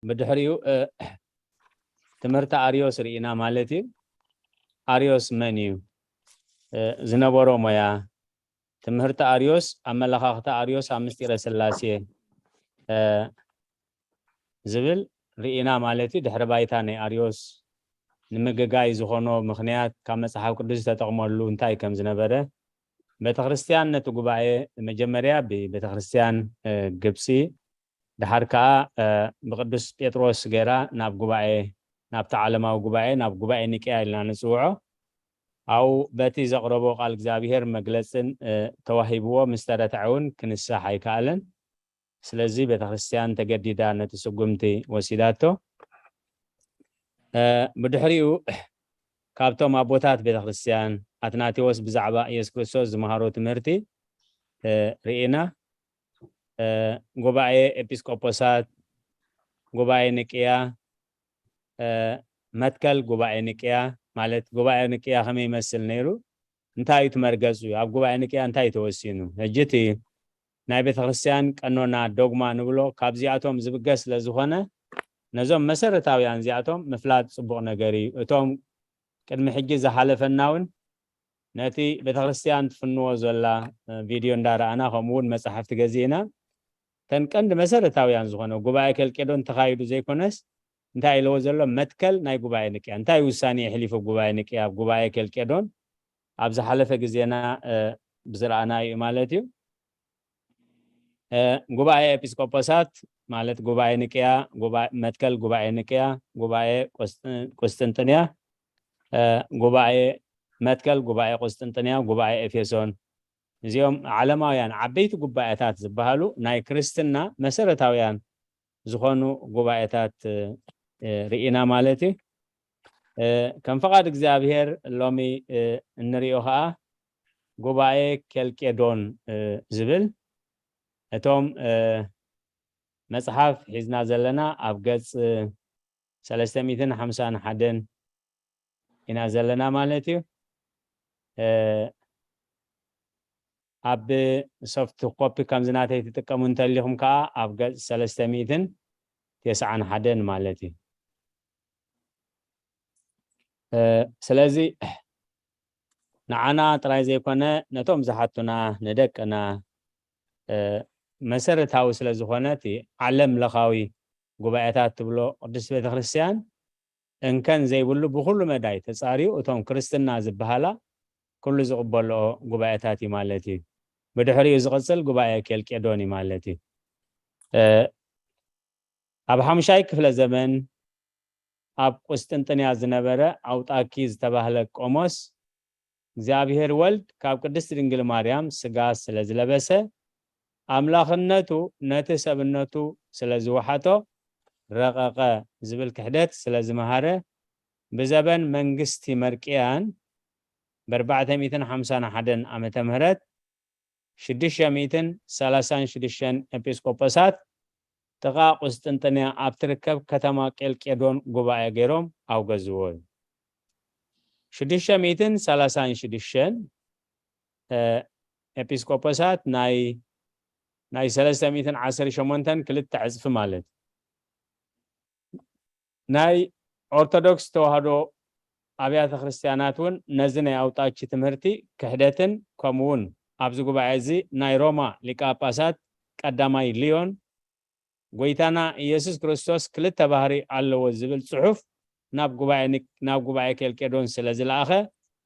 ብድሕሪኡ ትምህርቲ ኣርዮስ ርኢና ማለት እዩ። ኣርዮስ መን እዩ? ዝነበሮ ሞያ፣ ትምህርቲ ኣርዮስ፣ ኣመለኻኽታ ኣርዮስ ኣብ ምስጢረ ስላሴ ዝብል ርኢና ማለት እዩ። ድሕሪ ባይታ ናይ ኣርዮስ ንምግጋይ ዝኾኖ ምኽንያት፣ ካብ መጽሓፍ ቅዱስ ዝተጠቕመሉ እንታይ ከም ዝነበረ፣ ቤተክርስትያን ነቲ ጉባኤ መጀመርያ ብቤተክርስትያን ግብፂ፣ ድሓር ከዓ ብቅዱስ ጴጥሮስ ገይራ ናብ ጉባኤ፣ ናብቲ ዓለማዊ ጉባኤ፣ ናብ ጉባኤ ኒቅያ ኢልና ንፅውዖ፣ ኣብኡ በቲ ዘቕረቦ ቃል እግዚኣብሔር መግለፅን ተዋሂብዎ ምስ ተረትዐ እውን ክንሳሕ ኣይከኣለን። ስለዚ ቤተክርስትያን ተገዲዳ ነቲ ስጉምቲ ወሲዳቶ። ብድሕሪኡ ካብቶም ኣቦታት ቤተክርስትያን፣ ኣትናቴዎስ ብዛዕባ ኢየሱስ ክርስቶስ ዝመሃሮ ትምህርቲ ርኢና። ጉባኤ ኤጲስቆጶሳት፣ ጉባኤ ንቅያ፣ መትከል ጉባኤ ንቅያ፣ ማለት ጉባኤ ንቅያ ከመይ ይመስል ነይሩ፣ እንታይ እዩ ትመርገጹ፣ ኣብ ጉባኤ ንቅያ እንታይ ተወሲኑ፣ ሕጂ እቲ ናይ ቤተክርስትያን ቀኖና፣ ዶግማ ንብሎ፣ ካብዚኣቶም ዝብገስ ስለ ዝኾነ፣ ነዞም መሰረታውያን እዚኣቶም ምፍላጥ ጽቡቕ ነገር እዩ። እቶም ቅድሚ ሕጂ ዝሓለፈና እውን ነቲ ቤተክርስትያን ትፍንዎ ዘላ ቪድዮ እንዳረኣና፣ ከምኡ እውን መጻሕፍቲ ገዚእና፣ ተን ቀንዲ መሰረታውያን ዝኾነ ጉባኤ ኬልቄዶን ተኻይዱ ዘይኮነስ፣ እንታይ ኢለዎ ዘሎ፣ መትከል ናይ ጉባኤ ንቅያ፣ እንታይ ውሳኔ የሕሊፉ ጉባኤ ንቅያ ኣብ ጉባኤ ኬልቄዶን ኣብ ዝሓለፈ ግዜና ብዝረኣና እዩ ማለት እዩ። ጉባኤ ኤጲስቆጶሳት ማለት ጉባኤ ንቅያ፣ መትከል ጉባኤ ንቅያ፣ ጉባኤ ቁስጥንጥንያ፣ ጉባኤ መትከል ጉባኤ ቁስጥንጥንያ፣ ጉባኤ ኤፌሶን፣ እዚኦም ዓለማውያን ዓበይቲ ጉባኤታት ዝበሃሉ ናይ ክርስትና መሰረታውያን ዝኾኑ ጉባኤታት ርኢና ማለት እዩ። ከም ፈቓድ እግዚኣብሔር ሎሚ እንሪኦ ከዓ ጉባኤ ኬልቄዶን ዝብል፣ እቶም መጽሓፍ ሒዝና ዘለና ኣብ ገጽ ሰለስተ ሚእትን ሓምሳን ሓደን ኢና ዘለና ማለት እዩ። ኣብ ሶፍት ኮፒ ከምዚ ናተይ ትጥቀሙ እንተሊኹም ከዓ ኣብ ገጽ ሰለስተ ሚእትን ተስዓን ሓደን ማለት እዩ። ስለዚ ንዓና ጥራይ ዘይኮነ፣ ነቶም ዝሓቱና፣ ንደቅና፣ መሰረታዊ ስለ ዝኾነ፣ እቲ ዓለም ለኻዊ ጉባኤታት ትብሎ ቅድስት ቤተክርስትያን እንከን ዘይብሉ ብኹሉ መዳይ ተጻርዩ፣ እቶም ክርስትና ዝበሃላ ኩሉ ዝቕበልኦ ጉባኤታት እዩ ማለት እዩ። ብድሕሪኡ ዝቕጽል ጉባኤ ኬልቄዶን እዩ ማለት እዩ። ኣብ ሓሙሻይ ክፍለ ዘመን ኣብ ቁስጥንጥንያ ዝነበረ ኣውጣኪ ዝተባህለ ቆሞስ፣ እግዚኣብሔር ወልድ ካብ ቅድስት ድንግል ማርያም ስጋ ስለ ዝለበሰ፣ ኣምላኽነቱ ነቲ ሰብነቱ ስለ ዝወሓጦ፣ ረቐቐ ዝብል ክሕደት ስለ ዝመሃረ፣ ብዘበን መንግስቲ መርቅያን ብ ኣርባዕተ ሚእትን ሓምሳን ሓደን ዓመተ ምህረት ሽዱሽተ ሚእትን ሰላሳን ሽዱሽተን ኤጲስቆጶሳት ጥቓ ቁስጥንጥንያ ኣብ ትርከብ ከተማ ቄልቄዶን ጉባኤ ገይሮም ኣውገዝዎ። ሽዱሽተ ሚእትን ሰላሳን ሽዱሽተን ኤጲስቆጶሳት ናይ ናይ ሰለስተ ሚእትን ዓሰርተ ሸሞንተን ክልተ ዕጽፊ ማለት ናይ ኦርቶዶክስ ተዋህዶ ኣብያተ ክርስትያናት እውን ነዚ ናይ ኣውጣኪ ትምህርቲ ክሕደትን ከምኡ እውን ኣብዚ ጉባኤ እዚ ናይ ሮማ ሊቀ ጳጳሳት ቀዳማይ ሊዮን ጎይታና ኢየሱስ ክርስቶስ ክልተ ባህሪ ኣለዎ ዝብል ጽሑፍ ናብ ጉባኤ ኒ- ናብ ጉባኤ ኬልቄዶን ስለ ዝለኣኸ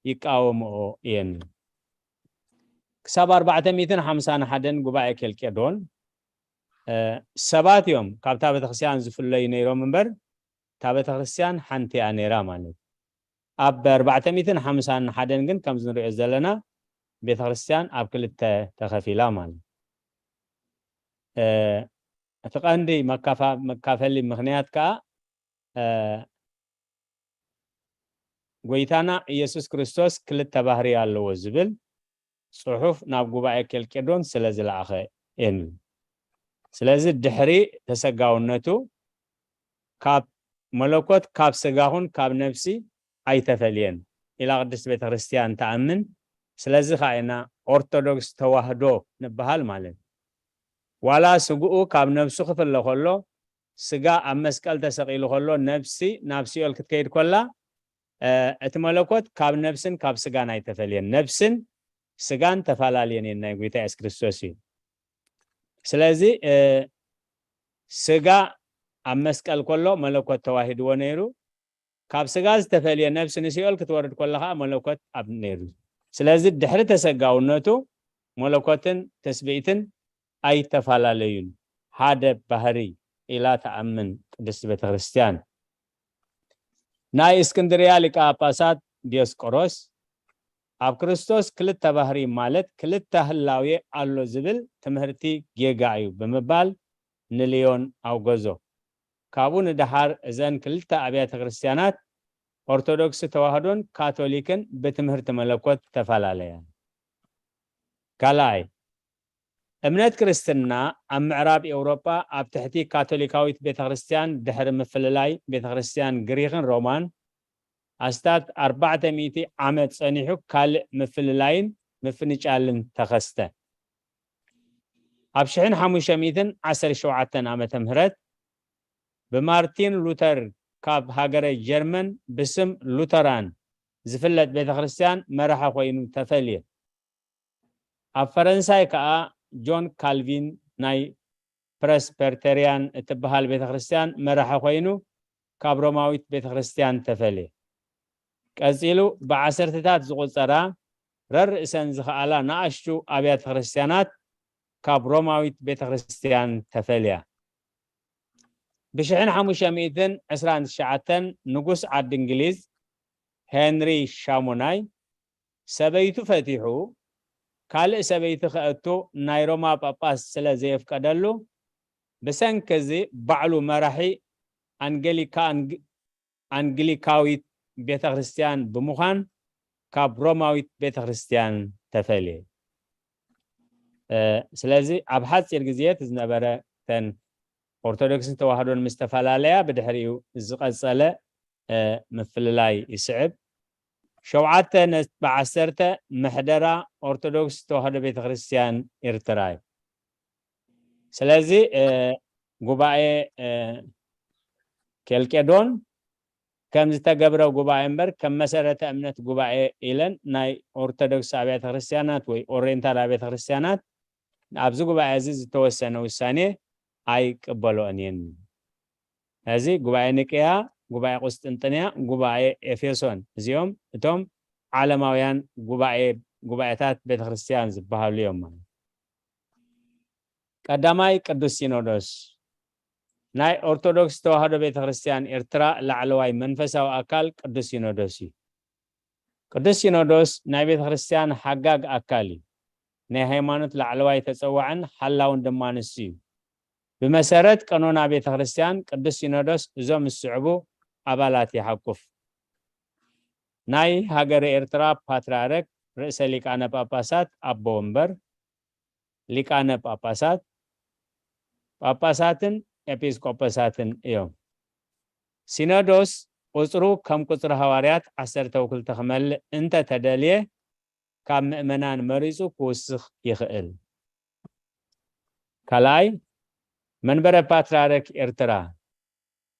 ይቃወምኦ እየን። ክሳብ ኣርባዕተ ሚእትን ሓምሳን ሓደን ጉባኤ ኬልቄዶን ሰባት እዮም ካብታ ቤተክርስትያን ዝፍለዩ ነይሮም እምበር፣ እታ ቤተክርስትያን ሓንቲ እያ ነይራ ማለት እዩ። ኣብ ኣርባዕተ ሚእትን ሓምሳን ሓደን ግን ከምዚ ንሪኦ ዘለና ቤተክርስትያን ኣብ ክልተ ተኸፊላ ማለት እዩ። እቲ ቀንዲ መካፈሊ ምኽንያት ከዓ ጎይታና ኢየሱስ ክርስቶስ ክልተ ባህሪ ኣለዎ ዝብል ጽሑፍ ናብ ጉባኤ ኬልቄዶን ስለ ዝለኣኸ እየን። ስለዚ ድሕሪ ተሰጋውነቱ ካብ መለኮት ካብ ስጋኹን ካብ ነፍሲ ኣይተፈልየን ኢላ ቅድስት ቤተ ክርስቲያን ትኣምን። ስለዚ ከዓ ኢና ኦርቶዶክስ ተዋህዶ ንበሃል ማለት። ዋላ ስግኡ ካብ ነፍሱ ክፍለ ከሎ ስጋ ኣብ መስቀል ተሰቒሉ ከሎ፣ ነብሲ ናብ ሲኦል ክትከይድ ከላ፣ እ፣ እቲ መለኮት ካብ ነብስን ካብ ስጋን ኣይተፈልየን። ነብስን ስጋን ተፈላለየን እየን ናይ ጎይታ የሱስ ክርስቶስ እዩ። ስለዚ፣ እ፣ ስጋ ኣብ መስቀል ከሎ መለኮት ተዋሂድዎ ነይሩ። ካብ ስጋ ዝተፈልየ ነብሲ ንሲኦል ክትወርድ ከላ ኸዓ መለኮት ኣብ ነይሩ። ስለዚ ድሕሪ ተሰጋውነቱ መለኮትን ትስብእትን ኣይተፈላለዩን። ሓደ ባህሪ ኢላ ትኣምን ቅድስቲ ቤተ ክርስቲያን። ናይ እስክንድርያ ሊቀ ጳጳሳት ዲዮስቆሮስ ኣብ ክርስቶስ ክልተ ባህሪ ማለት ክልተ ህላዌ ኣሎ ዝብል ትምህርቲ ጌጋ እዩ ብምባል ንልዮን ኣውገዞ። ካብኡ ንደሓር እዘን ክልተ ኣብያተ ክርስቲያናት ኦርቶዶክስ ተዋህዶን ካቶሊክን ብትምህርቲ መለኮት ተፈላለያ። ካልኣይ፣ እምነት ክርስትና ኣብ ምዕራብ ኤውሮጳ ኣብ ትሕቲ ካቶሊካዊት ቤተ ክርስቲያን ድሕሪ ምፍልላይ ቤተ ክርስቲያን ግሪኽን ሮማን ኣስታት ኣርባዕተ ሚእቲ ዓመት ጸኒሑ ካልእ ምፍልላይን ምፍንጫልን ተኸስተ። ኣብ ሽሕን ሓሙሽተ ሚእትን ዓሰርተ ሸውዓተን ዓመተ ምህረት ብማርቲን ሉተር ካብ ሃገረ ጀርመን ብስም ሉተራን ዝፍለጥ ቤተ ክርስቲያን መራሒ ኮይኑ ተፈልየ። ኣብ ፈረንሳይ ከኣ ጆን ካልቪን ናይ ፕረስፐርተርያን እትበሃል ቤተ ክርስቲያን መራሒ ኮይኑ ካብ ሮማዊት ቤተ ክርስቲያን ተፈልየ። ቀጺሉ ብዓሰርተታት ዝቑጸራ ረርእሰን ዝኸኣላ ንኣሽቱ ኣብያተ ክርስቲያናት ካብ ሮማዊት ቤተ ክርስቲያን ተፈልያ። ብሽሕን ሓሙሽተ ሚእትን ዕስራን ትሽዓተን ንጉስ ዓዲ እንግሊዝ ሄንሪ ሻሞናይ ሰበይቱ ፈቲሑ ካልእ ሰበይቲ ከእቱ ናይ ሮማ ጳጳስ ስለ ዘየፍቀደሉ፣ ብሰንኪ እዚ ባዕሉ መራሒ ኣንገሊካ-፣ ኣንግ-፣ ኣንግሊካዊት ቤተ ክርስቲያን ብምዃን ካብ ሮማዊት ቤተ ክርስቲያን ተፈልየ። እ፣ ስለዚ ኣብ ሓጺር ግዜ እቲ ዝነበረ እተን ኦርቶዶክስን ተዋህዶን ምስ ተፈላለያ ብድሕሪኡ ዝቐጸለ፣ እ፣ ምፍልላይ ይስዕብ። ሸውዓተ ነጥቢ ዓሰርተ ምሕደራ ኦርቶዶክስ ተዋህዶ ቤተ ክርስቲያን ኤርትራ እዩ። ስለዚ፣ እ፣ ጉባኤ፣ እ፣ ኬልቄዶን ከም ዝተገብረ ጉባኤ እምበር ከም መሰረተ እምነት ጉባኤ ኢለን ናይ ኦርቶዶክስ ኣብያተ ክርስቲያናት ወይ ኦሪየንታል ኣብያተ ክርስቲያናት ኣብዚ ጉባኤ እዚ ዝተወሰነ ውሳኔ ኣይቅበልኦን እየን። እዚ ጉባኤ ኒቅያ፣ ጉባኤ ቁስጥንጥንያ፣ ጉባኤ ኤፌሶን እዚኦም እቶም ዓለማውያን ጉባኤ፣ ጉባኤታት ቤተ ክርስቲያን ዝበሃሉ እዮም ማለት እዩ። ቀዳማይ ቅዱስ ሲኖዶስ ናይ ኦርቶዶክስ ተዋህዶ ቤተ ክርስቲያን ኤርትራ ላዕለዋይ መንፈሳዊ ኣካል ቅዱስ ሲኖዶስ እዩ። ቅዱስ ሲኖዶስ ናይ ቤተ ክርስቲያን ሓጋግ ኣካል እዩ። ናይ ሃይማኖት ላዕለዋይ ተጸዋዕን ሓላውን ድማ ንሱ እዩ። ብመሰረት ቀኖና ቤተ ክርስቲያን ቅዱስ ሲኖዶስ እዞም ዝስዕቡ ኣባላት ይሓቁፍ። ናይ ሃገረ ኤርትራ ፓትርያርክ ርእሰ ሊቃነ ጳጳሳት ኣቦ ወንበር፣ ሊቃነ ጳጳሳት፣ ጳጳሳትን ኤጲስቆጶሳትን እዮም። ሲኖዶስ ቁጽሩ ከም ቁጽሪ ሃዋርያት ዓሰርተ ወክልተ ክመልእ እንተ ተደልየ ካብ ምእመናን መሪጹ ክውስኽ ይኽእል። ካልኣይ፣ መንበረ ፓትርያርክ ኤርትራ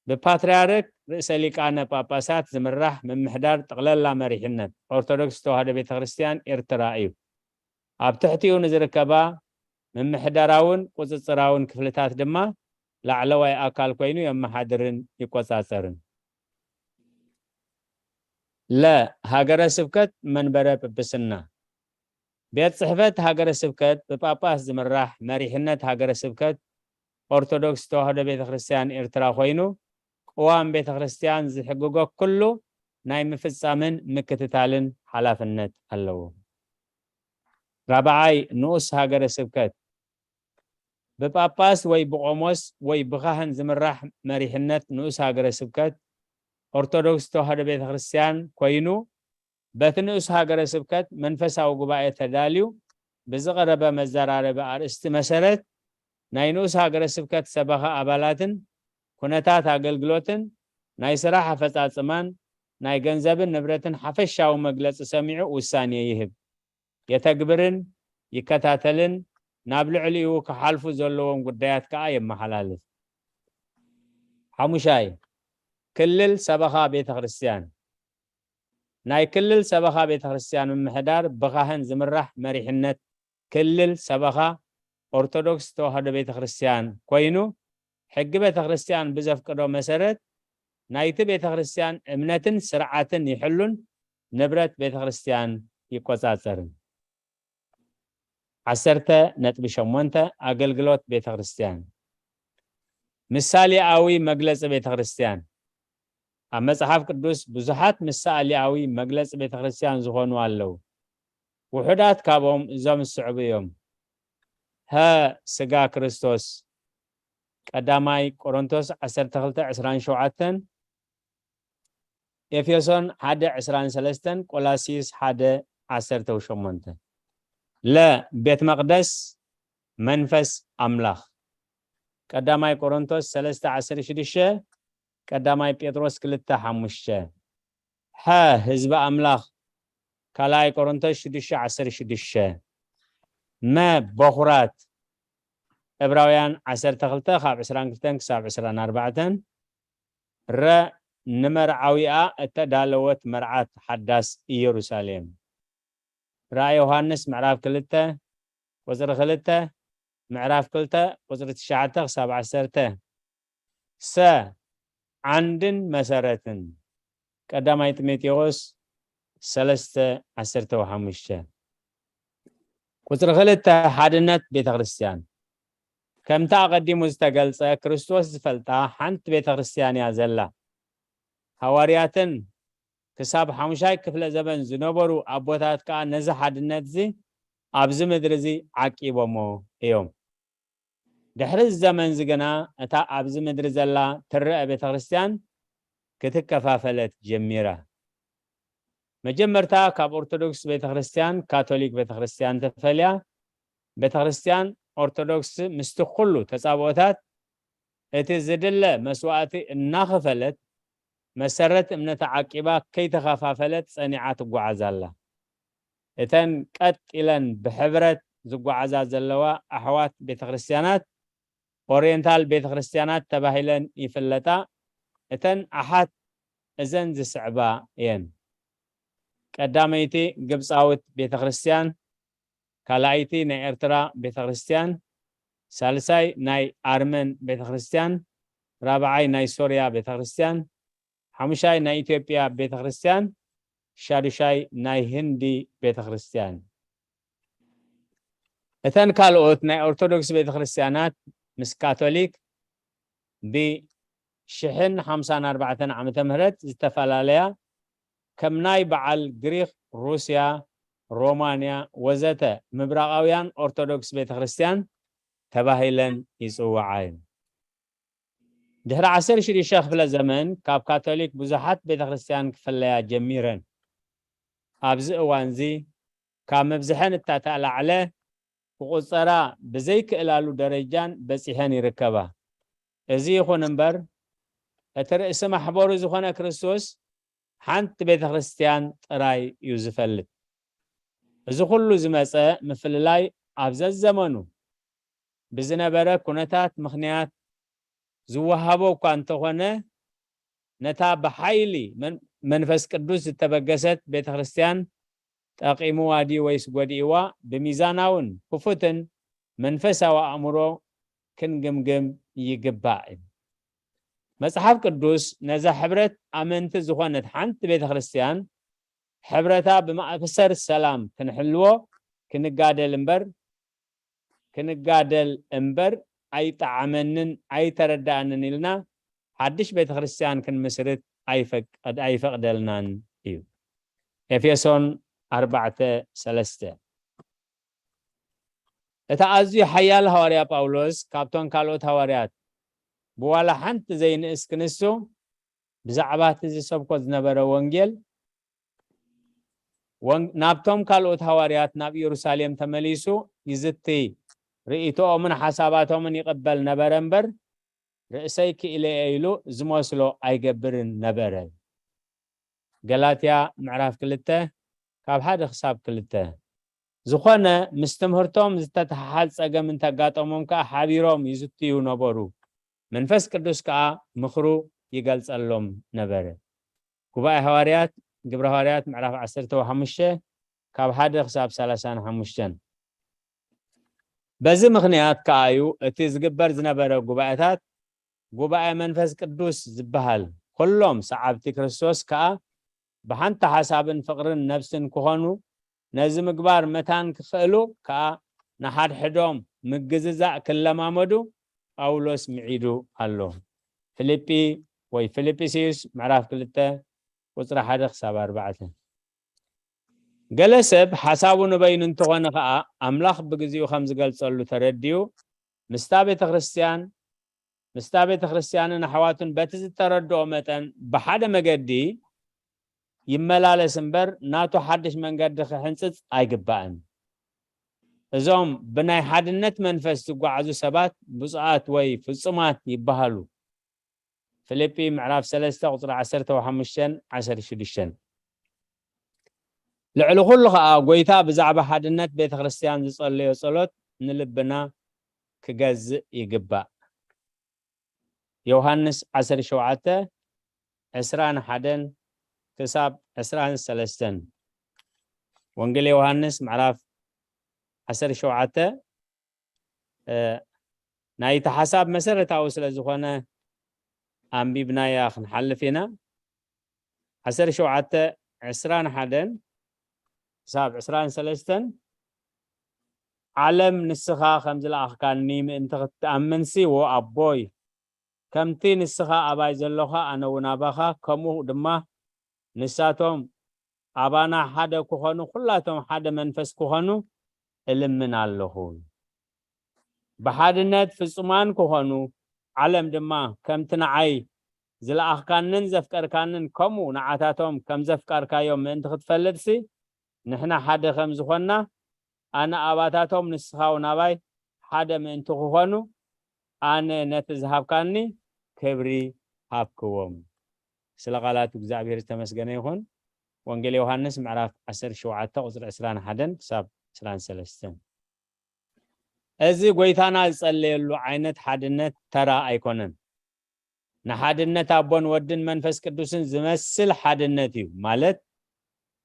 ብፓትርያርክ ርእሰ ሊቃነ ጳጳሳት ዝምራሕ ምምሕዳር ጠቕለላ መሪሕነት ኦርቶዶክስ ተዋህዶ ቤተ ክርስቲያን ኤርትራ እዩ። ኣብ ትሕቲኡ ንዝርከባ ምምሕዳራውን ቁጽጽራውን ክፍልታት ድማ ላዕለዋይ ኣካል ኮይኑ የመሓድርን ይቆጻጸርን። ለ፣ ሃገረ ስብከት መንበረ ጵጵስና። ቤት ጽሕፈት ሃገረ ስብከት ብጳጳስ ዝምራሕ መሪሕነት ሃገረ ስብከት ኦርቶዶክስ ተዋህዶ ቤተ ክርስቲያን ኤርትራ ኮይኑ፣ ቅዋም ቤተ ክርስቲያን ዝሕግጎ ኩሉ ናይ ምፍጻምን ምክትታልን ሓላፍነት ኣለዎ። ራብዓይ፣ ንኡስ ሃገረ ስብከት ብጳጳስ ወይ ብቆሞስ ወይ ብካህን ዝምራሕ መሪሕነት ንኡስ ሃገረ ስብከት ኦርቶዶክስ ተዋህዶ ቤተ ክርስቲያን ኮይኑ፣ በቲ ንኡስ ሃገረ ስብከት መንፈሳዊ ጉባኤ ተዳልዩ ብዝቐረበ መዘራረቢ ኣርእስቲ መሰረት ናይ ንኡስ ሃገረ ስብከት ሰበኻ ኣባላትን ኩነታት ኣገልግሎትን ናይ ስራሕ ኣፈጻጽማን ናይ ገንዘብን ንብረትን ሓፈሻዊ መግለጺ ሰሚዑ ውሳኔ ይህብ፣ የተግብርን ይከታተልን ናብ ልዕሊኡ ክሓልፉ ዘለዎም ጉዳያት ከኣ የመሓላልፍ። ሓሙሻይ፣ ክልል ሰበኻ ቤተ ክርስቲያን። ናይ ክልል ሰበኻ ቤተ ክርስቲያን ምምሕዳር ብኻህን ዝምራሕ መሪሕነት ክልል ሰበኻ ኦርቶዶክስ ተዋህዶ ቤተ ክርስቲያን ኮይኑ፣ ሕጊ ቤተ ክርስቲያን ብዘፍቅዶ መሰረት ናይቲ ቤተ ክርስቲያን እምነትን ስርዓትን ይሕሉን ንብረት ቤተ ክርስቲያን ይቆጻጸርን። ዓሰርተ ነጥቢ ሸሞንተ፣ ኣገልግሎት ቤተ ክርስቲያን። ምሳሌኣዊ መግለጺ ቤተ ክርስቲያን። ኣብ መጽሓፍ ቅዱስ ብዙሓት ምሳሌኣዊ መግለጺ ቤተ ክርስቲያን ዝኾኑ ኣለዉ። ውሑዳት ካብኦም እዞም ዝስዕቡ እዮም። ሀ፣ ስጋ ክርስቶስ፣ ቀዳማይ ቆሮንቶስ ዓሰርተ ክልተ ዕስራን ሸውዓተን፣ ኤፌሶን ሓደ ዕስራን ሰለስተን፣ ቆላሲስ ሓደ ዓሰርተ ሸሞንተ። ለ፣ ቤት መቕደስ መንፈስ ኣምላኽ፣ ቀዳማይ ቆሮንቶስ ሰለስተ ዓሰርተ ሽዱሽተ፣ ቀዳማይ ጴጥሮስ ክልተ ሓሙሽተ። ሐ፣ ህዝቢ ኣምላኽ፣ ካልኣይ ቆሮንቶስ ሽዱሽተ ዓሰርተ ሽዱሽተ። መ፣ በኹራት፣ ዕብራውያን ዓሰርተ ክልተ ካብ ዕስራን ክልተን ክሳብ ዕስራን ኣርባዕተን። ረ፣ ንመርዓዊኣ እተዳለወት መርዓት ሓዳስ ኢየሩሳሌም። ራእይ ዮሃንስ ምዕራፍ ክልተ ቁጽሪ ክልተ፣ ምዕራፍ ክልተ ቁጽሪ ትሽዓተ ክሳብ ዓሰርተ። ሰ፣ ዓንድን መሰረትን፣ ቀዳማይ ጢሞቴዎስ ሰለስተ ዓሰርተ ሓሙሽተ። ቁጽሪ ክልተ፣ ሓድነት ቤተ ክርስቲያን። ከምቲ ኣቐዲሙ ዝተገልጸ፣ ክርስቶስ ዝፈልጣ ሓንቲ ቤተ ክርስቲያን እያ ዘላ። ሃዋርያትን ክሳብ ሓሙሻይ ክፍለ ዘበን ዝነበሩ ኣቦታት ከኣ ነዚ ሓድነትዚ ኣብዚ ምድሪ እዚ ዓቂቦሞ እዮም። ድሕሪ እዚ ዘመንዚ ግና እታ ኣብዚ ምድሪ ዘላ ትረአ ቤተ ክርስቲያን ክትከፋፈለት ጀሚራ። መጀመርታ ካብ ኦርቶዶክስ ቤተ ክርስቲያን ካቶሊክ ቤተ ክርስቲያን ተፈልያ። ቤተ ክርስቲያን ኦርቶዶክስ ምስቲ ኩሉ ተጻብኦታት እቲ ዝድለ መስዋእቲ እናኸፈለት መሰረት እምነታ ዓቂባ ከይተኸፋፈለት ጸኒዓ ትጓዓዝ ኣላ። እተን ቀጥ ኢለን ብሕብረት ዝጓዓዛ ዘለዋ ኣሕዋት ቤተ ክርስቲያናት ኦሪየንታል ቤተ ክርስቲያናት ተባሂለን ይፍለጣ። እተን ኣሓት እዘን ዝስዕባ እየን። ቀዳመይቲ ግብፃዊት ቤተ ክርስቲያን፣ ካልኣይቲ ናይ ኤርትራ ቤተ ክርስቲያን፣ ሳልሳይ ናይ ኣርመን ቤተ ክርስቲያን፣ ራብዓይ ናይ ሶርያ ቤተ ክርስቲያን፣ ሓሙሻይ ናይ ኢትዮጵያ ቤተ ክርስቲያን፣ ሻዱሻይ ናይ ህንዲ ቤተ ክርስቲያን። እተን ካልኦት ናይ ኦርቶዶክስ ቤተ ክርስቲያናት ምስ ካቶሊክ ብሽሕን ሓምሳን ኣርባዕተን ዓመተ ምህረት ዝተፈላለያ፣ ከም ናይ በዓል ግሪኽ፣ ሩስያ፣ ሮማንያ ወዘተ ምብራቓውያን ኦርቶዶክስ ቤተ ክርስቲያን ተባሂለን ይጽውዓ እየን። ድሕሪ ዓሰርተ ሽዱሽተ ክፍለ ዘመን ካብ ካቶሊክ ብዙሓት ቤተ ክርስቲያን ክፍለያ ጀሚረን። ኣብዚ እዋንዚ ካብ ምብዝሐን እታ ተላዕለ ክቑጸራ ብዘይክእላሉ ደረጃን በጺሐን ይርከባ። እዚ ይኹን እምበር፣ እቲ ርእሲ ማሕበሩ ዝኾነ ክርስቶስ ሓንቲ ቤተ ክርስቲያን ጥራይ እዩ ዝፈልጥ። እዚ ኩሉ ዝመጸ ምፍልላይ ኣብ ዘዘመኑ ብዝነበረ ኩነታት ምኽንያት ዝወሃቦ እኳ እንተኾነ፣ ነታ ብሓይሊ መን-፣ መንፈስ ቅዱስ ዝተበገሰት ቤተ ክርስቲያን ጠቒምዋ ድዩ ወይስ ጎዲእዋ? ብሚዛናውን ክፉትን መንፈሳዊ ኣእምሮ ክንግምግም ይግባእ። መጽሓፍ ቅዱስ ነዛ ሕብረት ኣመንቲ ዝኾነት ሓንቲ ቤተ ክርስቲያን ሕብረታ ብማእሰር ሰላም ክንሕልዎ ክንጋደል እምበር፣ ክንጋደል እምበር ኣይጠዓመንን ኣይተረዳእንን ኢልና ሓድሽ ቤተ ክርስቲያን ክንምስርት ኣይፈቅድ-፣ ኣይፈቅደልናን እዩ። ኤፌሶን ኣርባዕተ ሰለስተ። እቲ ኣዝዩ ሓያል ሃዋርያ ጳውሎስ ካብቶም ካልኦት ሃዋርያት ብዋላ ሓንቲ ዘይንእስ ክንሱ ብዛዕባ እቲ ዝሰብኮ ዝነበረ ወንጌል ወን-፣ ናብቶም ካልኦት ሃዋርያት ናብ ኢየሩሳሌም ተመሊሱ ይዝቲ፣ ርእይቶኦምን ሓሳባቶምን ይቕበል ነበረ እምበር፣ ርእሰይ ክኢለ እየ ኢሉ ዝመስሎ ኣይገብርን ነበረ። ገላትያ ምዕራፍ ክልተ ካብ ሓደ ክሳብ ክልተ። ዝኾነ ምስ ትምህርቶም ዝተተሓሓዝ ጸገም እንተጋጠሞም ከኣ ሓቢሮም ይዝትዩ ነበሩ። መንፈስ ቅዱስ ከኣ ምኽሩ ይገልጸሎም ነበረ። ጉባኤ ሃዋርያት፣ ግብረ ሃዋርያት ምዕራፍ ዓሰርተ ሓሙሽተ ካብ ሓደ ክሳብ ሰላሳን ሓሙሽተን። በዚ ምኽንያት ከኣ እዩ እቲ ዝግበር ዝነበረ ጉባኤታት ጉባኤ መንፈስ ቅዱስ ዝበሃል። ኩሎም ሰዓብቲ ክርስቶስ ከኣ ብሓንቲ ሓሳብን ፍቕርን ነፍስን ክኾኑ፣ ነዚ ምግባር መታን ክኽእሉ ከኣ ንሓድሕዶም ምግዝዛእ ክለማመዱ ጳውሎስ ምዒዱ ኣሎ። ፊልጲ ወይ ፊልጵስዩስ ምዕራፍ ክልተ ቁጽሪ ሓደ ክሳብ ኣርባዕተ። ገለ ሰብ ሓሳቡ ንበይኑ እንተኾነ ከኣ ኣምላኽ ብግዚኡ ከም ዝገልጸሉ ተረዲኡ ምስታ ቤተ ክርስቲያን ምስታ ቤተ ክርስቲያንን ኣሕዋቱን በቲ ዝተረድኦ መጠን ብሓደ መገዲ ይመላለስ እምበር ናቱ ሓድሽ መንገዲ ክሕንጽጽ ኣይግባእን። እዞም ብናይ ሓድነት መንፈስ ዝጓዓዙ ሰባት ብፁዓት ወይ ፍጹማት ይበሃሉ። ፊልጲ ምዕራፍ ሰለስተ ቁጽሪ ዓሰርተ ሓሙሽተን ዓሰርተ ሽዱሽተን። ልዕሊ ኩሉ ኸኣ ጎይታ ብዛዕባ ሓድነት ቤተ ክርስቲያን ዝጸለዮ ጸሎት ንልብና ክገዝእ ይግባእ። ዮሃንስ ዓሰርተ ሸውዓተ ዕስራን ሓደን ክሳብ ዕስራን ሰለስተን። ወንጌል ዮሃንስ ምዕራፍ ዓሰርተ ሸውዓተ፣ እ፣ ናይቲ ሓሳብ መሰረታዊ ስለ ዝኾነ ኣንቢብናያ ክንሓልፍ ኢና። ዓሰርተ ሸውዓተ ዕስራን ሓደን ክሳብ ዕስራን ሰለስተን። ዓለም ንስኻ ከም ዝለኣኽካኒ ምእንቲ ክትኣምንሲ፣ ዎ ኣቦይ፣ ከምቲ ንስኻ ኣባይ ዘሎኻ ኣነ እውን ኣባኻ፣ ከምኡ ድማ ንሳቶም ኣባና ሓደ ክኾኑ፣ ኩላቶም ሓደ መንፈስ ክኾኑ እልምን ኣለኹ። ብሓድነት ፍጹማን ክኾኑ፣ ዓለም ድማ ከምቲ ንዓይ ዝለኣኽካንን ዘፍቀርካንን ከምኡ ንዓታቶም ከም ዘፍቀርካዮም ምእንቲ ክትፈልጥሲ፣ ንሕና ሓደ ከም ዝኾንና፣ ኣነ ኣባታቶም ንስኻ እውን ኣባይ ሓደ ምእንቲ ክኾኑ፣ ኣነ ነቲ ዝሃብካኒ ክብሪ ሃብክዎም። ስለ ቃላት እግዚኣብሔር ዝተመስገነ ይኹን። ወንጌል ዮሃንስ ምዕራፍ ዓሰርተ ሸውዓተ ቁጽሪ ዕስራን ሓደን ክሳብ ዕስራን ሰለስተን። እዚ ጎይታና ዝጸለየሉ ዓይነት ሓድነት ተራ ኣይኮነን። ንሓድነት ኣቦን ወድን መንፈስ ቅዱስን ዝመስል ሓድነት እዩ። ማለት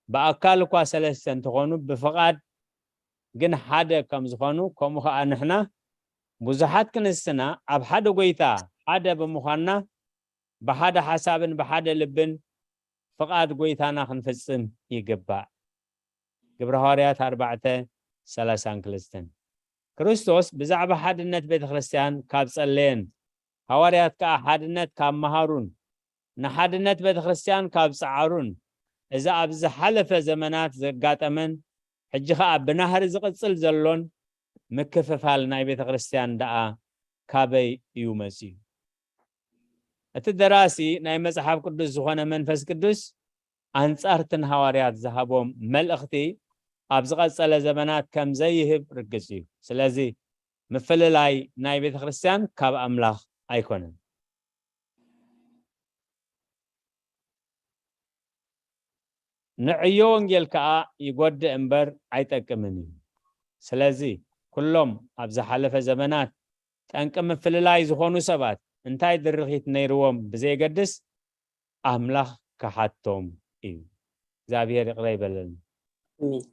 ብኣካል እኳ ሰለስተ እንተኾኑ ብፍቓድ ግን ሓደ ከም ዝኾኑ፣ ከምኡ ኸኣ ንሕና ብዙሓት ክንስና ኣብ ሓደ ጎይታ ሓደ ብምዃንና ብሓደ ሓሳብን ብሓደ ልብን ፍቓድ ጎይታና ክንፍጽም ይግባእ። ግብረ ሃዋርያት ኣርባዕተ ሰላሳን ክልተን። ክርስቶስ ብዛዕባ ሓድነት ቤተ ክርስቲያን ካብ ጸለየን፣ ሃዋርያት ከኣ ሓድነት ካብ መሃሩን፣ ንሓድነት ቤተ ክርስቲያን ካብ ጸዓሩን፣ እዚ ኣብ ዝሓለፈ ዘመናት ዘጋጠመን፣ ሕጂ ኸኣ ብናህሪ ዝቕጽል ዘሎን ምክፍፋል ናይ ቤተ ክርስቲያን ደኣ ካበይ እዩ መጺኡ? እቲ ደራሲ ናይ መጽሓፍ ቅዱስ ዝኾነ መንፈስ ቅዱስ ኣንጻር እተን ሃዋርያት ዝሃቦም መልእኽቲ ኣብ ዝቐጸለ ዘመናት ከም ዘይህብ ርግጽ እዩ። ስለዚ ምፍልላይ ናይ ቤተ ክርስቲያን ካብ ኣምላኽ ኣይኮነን። ንዕዮ ወንጌል ከኣ ይጎድእ እምበር ኣይጠቅምን እዩ። ስለዚ ኩሎም ኣብ ዝሓለፈ ዘመናት ጠንቂ ምፍልላይ ዝኾኑ ሰባት እንታይ ድርኺት ነይርዎም ብዘየገድስ ኣምላኽ ክሓቶም እዩ። እግዚኣብሔር ይቕረ ይበለልና። ኣሜን።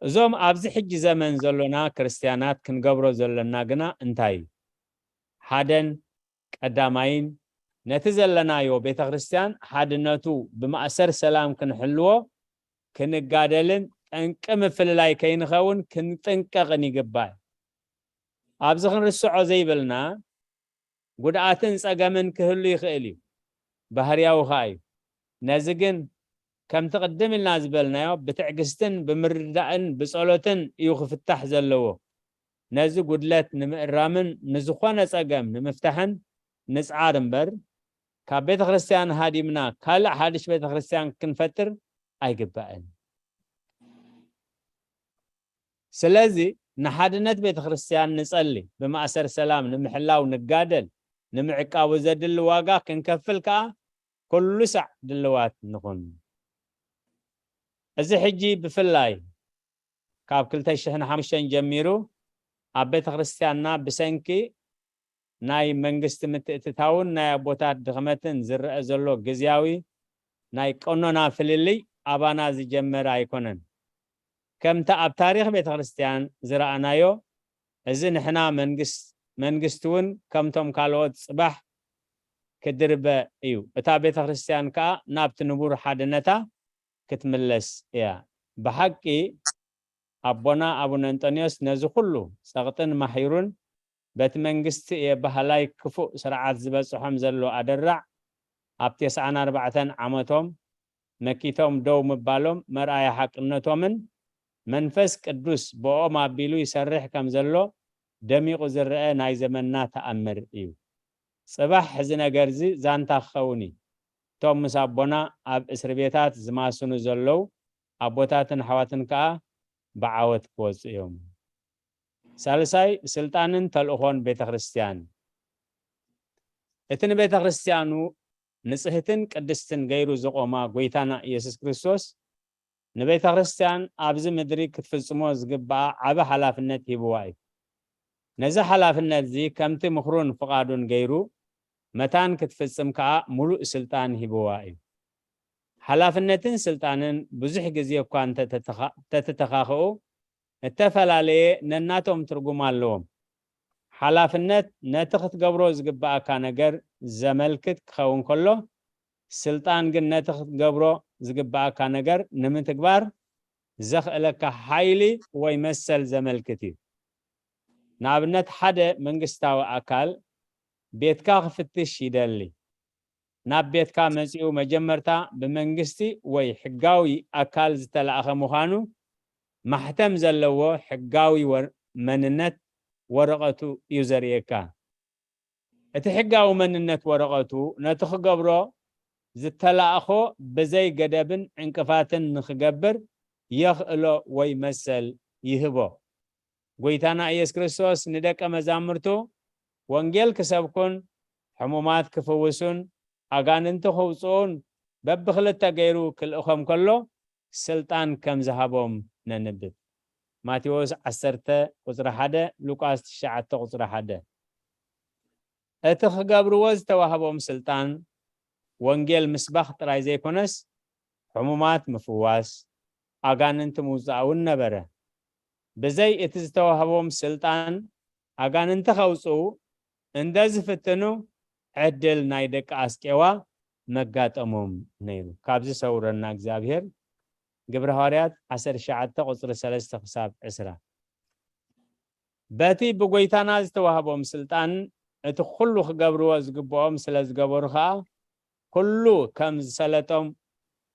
እዞም ኣብዚ ሕጂ ዘመን ዘሎና ክርስትያናት ክንገብሮ ዘለና ግና እንታይ እዩ? ሓደን ቀዳማይን ነቲ ዘለናዮ ቤተ ክርስቲያን ሓድነቱ ብማእሰር ሰላም ክንሕልዎ ክንጋደልን ጠንቂ ምፍልላይ ከይንኸውን ክንጥንቀቕን ይግባእ። ኣብዚ ክንርስዖ ዘይብልና ጉድኣትን ጸገምን ክህሉ ይኽእል እዩ፣ ባህርያዊ ኸኣ እዩ። ነዚ ግን ከምቲ ቅድም ኢልና ዝበልናዮ ብትዕግስትን ብምርዳእን ብጸሎትን እዩ ክፍታሕ ዘለዎ። ነዚ ጉድለት ንምእራምን ንዝኾነ ጸገም ንምፍታሕን ንጽዓር እምበር፣ ካብ ቤተ ክርስቲያን ሃዲምና ካልእ ሓድሽ ቤተ ክርስቲያን ክንፈጥር ኣይግባእን። ስለዚ ንሓድነት ቤተ ክርስቲያን ንጸሊ፣ ብማእሰር ሰላም ንምሕላው ንጋደል፣ ንምዕቃቡ ዘድሊ ዋጋ ክንከፍል ከኣ ኩሉ ሳዕ ድልዋት ንኹን። እዚ ሕጂ ብፍላይ ካብ ክልተ ሽሕን ሓሙሽተን ጀሚሩ ኣብ ቤተ ክርስቲያንና ብሰንኪ ናይ መንግስቲ ምትእትታውን ናይ ኣቦታት ድኽመትን ዝረአ ዘሎ ግዝያዊ ናይ ቀኖና ፍልልይ ኣባና ዝጀመረ ኣይኮነን። ከምቲ ኣብ ታሪኽ ቤተ ክርስቲያን ዝረኣናዮ፣ እዚ ንሕና መንግስ-፣ መንግስቲ እውን ከምቶም ካልኦት ጽባሕ ክድርበ እዩ። እታ ቤተ ክርስቲያን ከኣ ናብቲ ንቡር ሓድነታ ክትምለስ እያ። ብሓቂ ኣቦና ኣቡነ እንጠንዮስ ነዚ ኩሉ ጸቕጥን ማሒሩን በቲ መንግስቲ የባህላይ ክፉእ ስርዓት ዝበጽሖም ዘሎ ኣደራዕ ኣብ ተስዓን ኣርባዕተን ዓመቶም መኪቶም ደው ምባሎም መርኣያ ሓቅነቶምን መንፈስ ቅዱስ ብኦም ኣቢሉ ይሰርሕ ከም ዘሎ ደሚቑ ዝረአ ናይ ዘመንና ተኣምር እዩ። ጽባሕ እዚ ነገርዚ ዛንታ ክኸውን እዩ። እቶም ምስ ኣቦና ኣብ እስሪ ቤታት ዝማስኑ ዘለዉ ኣቦታትን ኣሕዋትን ከኣ ብዓወት ክወጹ እዮም። ሳልሳይ፣ ስልጣንን ተልእኾን ቤተ ክርስቲያን። እቲ ንቤተ ክርስቲያኑ ንጽህትን ቅድስትን ገይሩ ዝቖማ ጐይታና ኢየሱስ ክርስቶስ ንቤተ ክርስቲያን ኣብዚ ምድሪ ክትፍጽሞ ዝግብኣ ዓቢ ሓላፍነት ሂብዋ እዩ። ነዚ ሓላፍነትዚ ከምቲ ምኽሩን ፍቓዱን ገይሩ መታን ክትፍጽም ከኣ ምሉእ ስልጣን ሂብዋ እዩ። ሓላፍነትን ስልጣንን ብዙሕ ግዜ እኳ እንተተተኻ-፣ እንተተተኻኽኡ እተፈላለየ ነናቶም ትርጉም ኣለዎም። ሓላፍነት ነቲ ክትገብሮ ዝግብኣካ ነገር ዘመልክት ክኸውን ከሎ፣ ስልጣን ግን ነቲ ክትገብሮ ዝግብኣካ ነገር ንምትግባር ዘኽእለካ ሓይሊ ወይ መሰል ዘመልክት እዩ። ንኣብነት፣ ሓደ መንግስታዊ ኣካል ቤትካ ክፍትሽ ይደሊ። ናብ ቤትካ መጺኡ መጀመርታ ብመንግስቲ ወይ ሕጋዊ ኣካል ዝተላእኸ ምዃኑ ማሕተም ዘለዎ ሕጋዊ ወር-፣ መንነት ወረቐቱ እዩ ዘርእየካ። እቲ ሕጋዊ መንነት ወረቐቱ ነቲ ክገብሮ ዝተላእኾ ብዘይ ገደብን ዕንቅፋትን ንኽገብር የኽእሎ ወይ መሰል ይህቦ። ጐይታና ኢየሱስ ክርስቶስ ንደቀ መዛሙርቱ ወንጌል ክሰብኩን ሕሙማት ክፍውሱን ኣጋንንቲ ክውጽኡን በብኽልተ ገይሩ ክልእኾም ከሎ ስልጣን ከም ዝሃቦም ነንብብ። ማቴዎስ ዓሰርተ ቁጽሪ ሓደ፣ ሉቃስ ትሽዓተ ቁጽሪ ሓደ። እቲ ክገብርዎ ዝተዋህቦም ስልጣን ወንጌል ምስባኽ ጥራይ ዘይኮነስ ሕሙማት ምፍዋስ፣ ኣጋንንቲ ምውጻእ እውን ነበረ። ብዘይ እቲ ዝተዋህቦም ስልጣን ኣጋንንቲ ከውጽኡ እንደ ዝፍትኑ ዕድል ናይ ደቂ ኣስቄዋ መጋጠሞም ነይሩ። ካብዚ ሰውረና እግዚኣብሔር። ግብረ ሃዋርያት ዓሰርተ ትሽዓተ ቁጽሪ ሰለስተ ክሳብ ዕስራ። በቲ ብጎይታና ዝተዋህቦም ስልጣን እቲ ኩሉ ክገብርዎ ዝግብኦም ስለ ዝገበሩ ኸኣ ኩሉ ከም ዝሰለጦም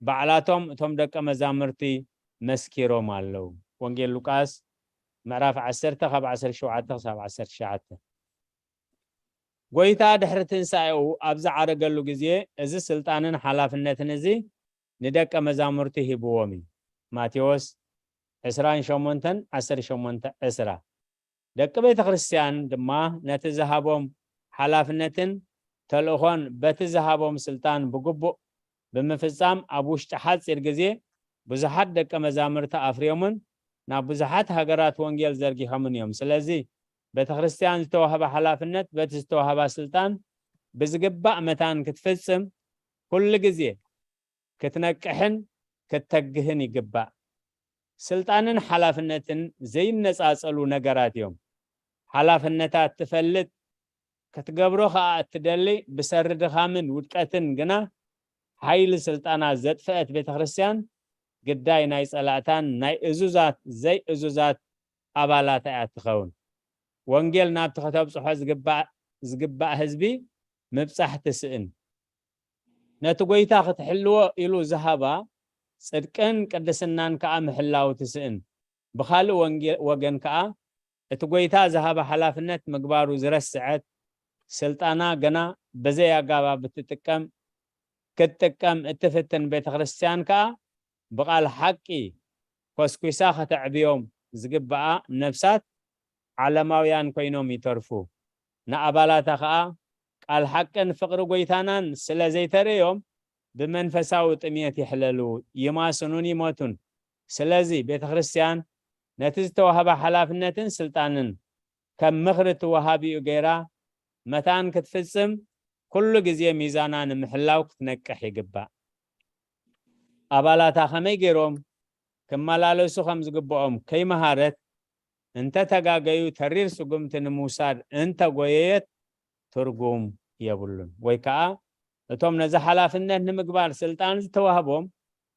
ባዕላቶም እቶም ደቀ መዛሙርቲ መስኪሮም ኣለዉ። ወንጌል ሉቃስ ምዕራፍ ዓሰርተ ካብ ዓሰርተ ሸውዓተ ክሳብ ዓሰርተ ትሽዓተ። ጎይታ ድሕሪ ትንሳኤኡ ኣብ ዝዓረገሉ ግዜ እዚ ስልጣንን ሓላፍነትን እዚ ንደቀ መዛሙርቲ ሂብዎም እዩ። ማቴዎስ ዕስራን ሸሞንተን ዓሰርተ ሸሞንተ ዕስራ። ደቂ ቤተ ክርስቲያን ድማ ነቲ ዝሃቦም ሓላፍነትን ተልእኾን በቲ ዝሃቦም ስልጣን ብግቡእ ብምፍጻም ኣብ ውሽጢ ሓጺር ግዜ ብዙሓት ደቀ መዛሙርቲ ኣፍርዮምን ናብ ብዙሓት ሃገራት ወንጌል ዘርጊሖምን እዮም። ስለዚ ቤተ ክርስቲያን ዝተዋህባ ሓላፍነት በቲ ዝተዋህባ ስልጣን ብዝግባእ መታን ክትፍጽም ኩሉ ግዜ ክትነቅሕን ክትተግህን ይግባእ። ስልጣንን ሓላፍነትን ዘይነጻጸሉ ነገራት እዮም። ሓላፍነታት ትፈልጥ፣ ክትገብሮ ኸኣ እትደሊ፣ ብሰሪ ድኻምን ውድቀትን ግና ሓይሊ ስልጣና ዘጥፈአት ቤተ ክርስቲያን ግዳይ ናይ ጸላእታን ናይ እዙዛት ዘይእዙዛት ኣባላታ እያ ትኸውን። ወንጌል ናብቲ ከተብጽሖ ዝግባእ፣ ዝግባእ ህዝቢ ምብጻሕ ትስእን። ነቲ ጐይታ ክትሕልዎ ኢሉ ዝሃባ ጽድቅን ቅድስናን ከኣ ምሕላው ትስእን። ብኻልእ ወንጌ-፣ ወገን ከኣ እቲ ጐይታ ዝሃባ ሓላፍነት ምግባሩ ዝረስዐት፣ ስልጣና ገና ብዘይ ኣገባብ እትጥቀም፣ ክትጥቀም እትፍትን ቤተ ክርስቲያን ከኣ ብቓል ሓቂ ኮስኲሳ ከተዕብዮም ዝግብኣ ነፍሳት ዓለማውያን ኮይኖም ይተርፉ። ንኣባላታ ኸኣ ቃል ሓቅን ፍቕሪ ጐይታናን ስለ ዘይተርእዮም ብመንፈሳዊ ጥምየት ይሕለሉ፣ ይማስኑን ይሞቱን። ስለዚ ቤተ ክርስቲያን ነቲ ዝተዋህባ ሓላፍነትን ስልጣንን ከም ምኽሪ እቲ ወሃቢኡ ገይራ መታን ክትፍጽም ኩሉ ግዜ ሚዛና ንምሕላው ክትነቅሕ ይግባእ። ኣባላታ ከመይ ገይሮም ክመላለሱ ከም ዝግብኦም ከይመሃረት፣ እንተ ተጋገዩ ተሪር ስጉምቲ ንምውሳድ እንተ ጎየየት ትርጉም የብሉን። ወይ ከኣ እቶም ነዚ ሓላፍነት ንምግባር ስልጣን ዝተዋህቦም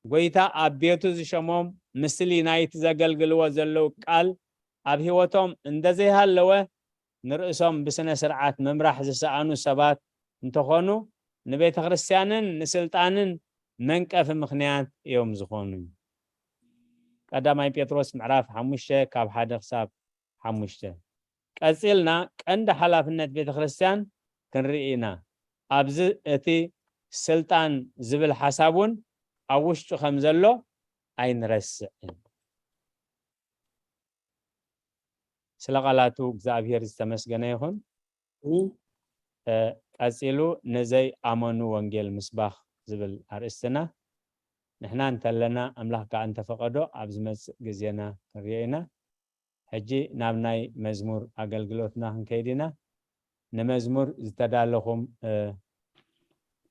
ጎይታ ኣብ ቤቱ ዝሸሞም፣ ምስሊ ናይቲ ዘገልግልዎ ዘለዉ ቃል ኣብ ህይወቶም እንተ ዘይሃለወ፣ ንርእሶም ብስነ ስርዓት ምምራሕ ዝሰኣኑ ሰባት እንተኾኑ፣ ንቤተ ክርስቲያንን ንስልጣንን መንቀፊ ምኽንያት እዮም ዝኾኑ። ቀዳማይ ጴጥሮስ ምዕራፍ ሓሙሽተ ካብ ሓደ ክሳብ ሓሙሽተ። ቀጺልና ቀንዲ ሓላፍነት ቤተ ክርስቲያን ክንርኢ ኢና። ኣብዚ እቲ ስልጣን ዝብል ሓሳብ እውን ኣብ ውሽጡ ከም ዘሎ ኣይንረስዕን። ስለ ቃላቱ እግዚኣብሔር ዝተመስገነ ይኹን። እ፣ ቀጺሉ ንዘይኣመኑ ወንጌል ምስባኽ ዝብል ኣርእስትና። ንሕና እንተለና ኣምላኽ ከኣ እንተፈቐዶ ኣብ ዝመጽእ ግዜና ክንሪኦ ኢና። ሕጂ ናብ ናይ መዝሙር ኣገልግሎትና ክንከይድ ኢና። ንመዝሙር ዝተዳለኹም፣ እ፣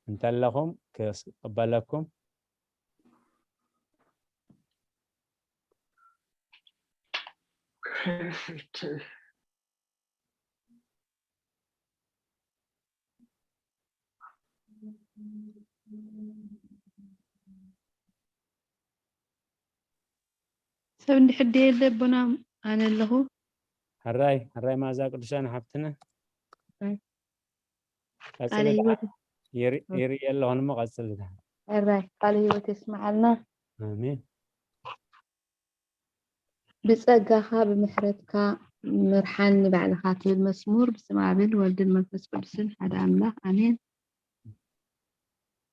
እንተለኹም ክቕበለኩም። ሰብ እንድሕር ደየለ ኣቦና ኣነ ኣለኹ። ሕራይ ሕራይ ማዛ ቅዱሳን ሓብትና። ሕራይ። ቀጽሊ ቃለ ደኣ። ህይወት ይሪ- ይርኢ ኣለኹ እሞ ቀጽሊ ደኣ። ሕራይ ቃለ ህይወት የስምዓልና። ኣሜን። ብጸጋኻ ብምሕረትካ ምርሓኒ ባዕልኻ ትብል መዝሙር ብስም ኣብን ወልድን መንፈስ ቅዱስን ሓደ ኣምላኽ ኣሜን።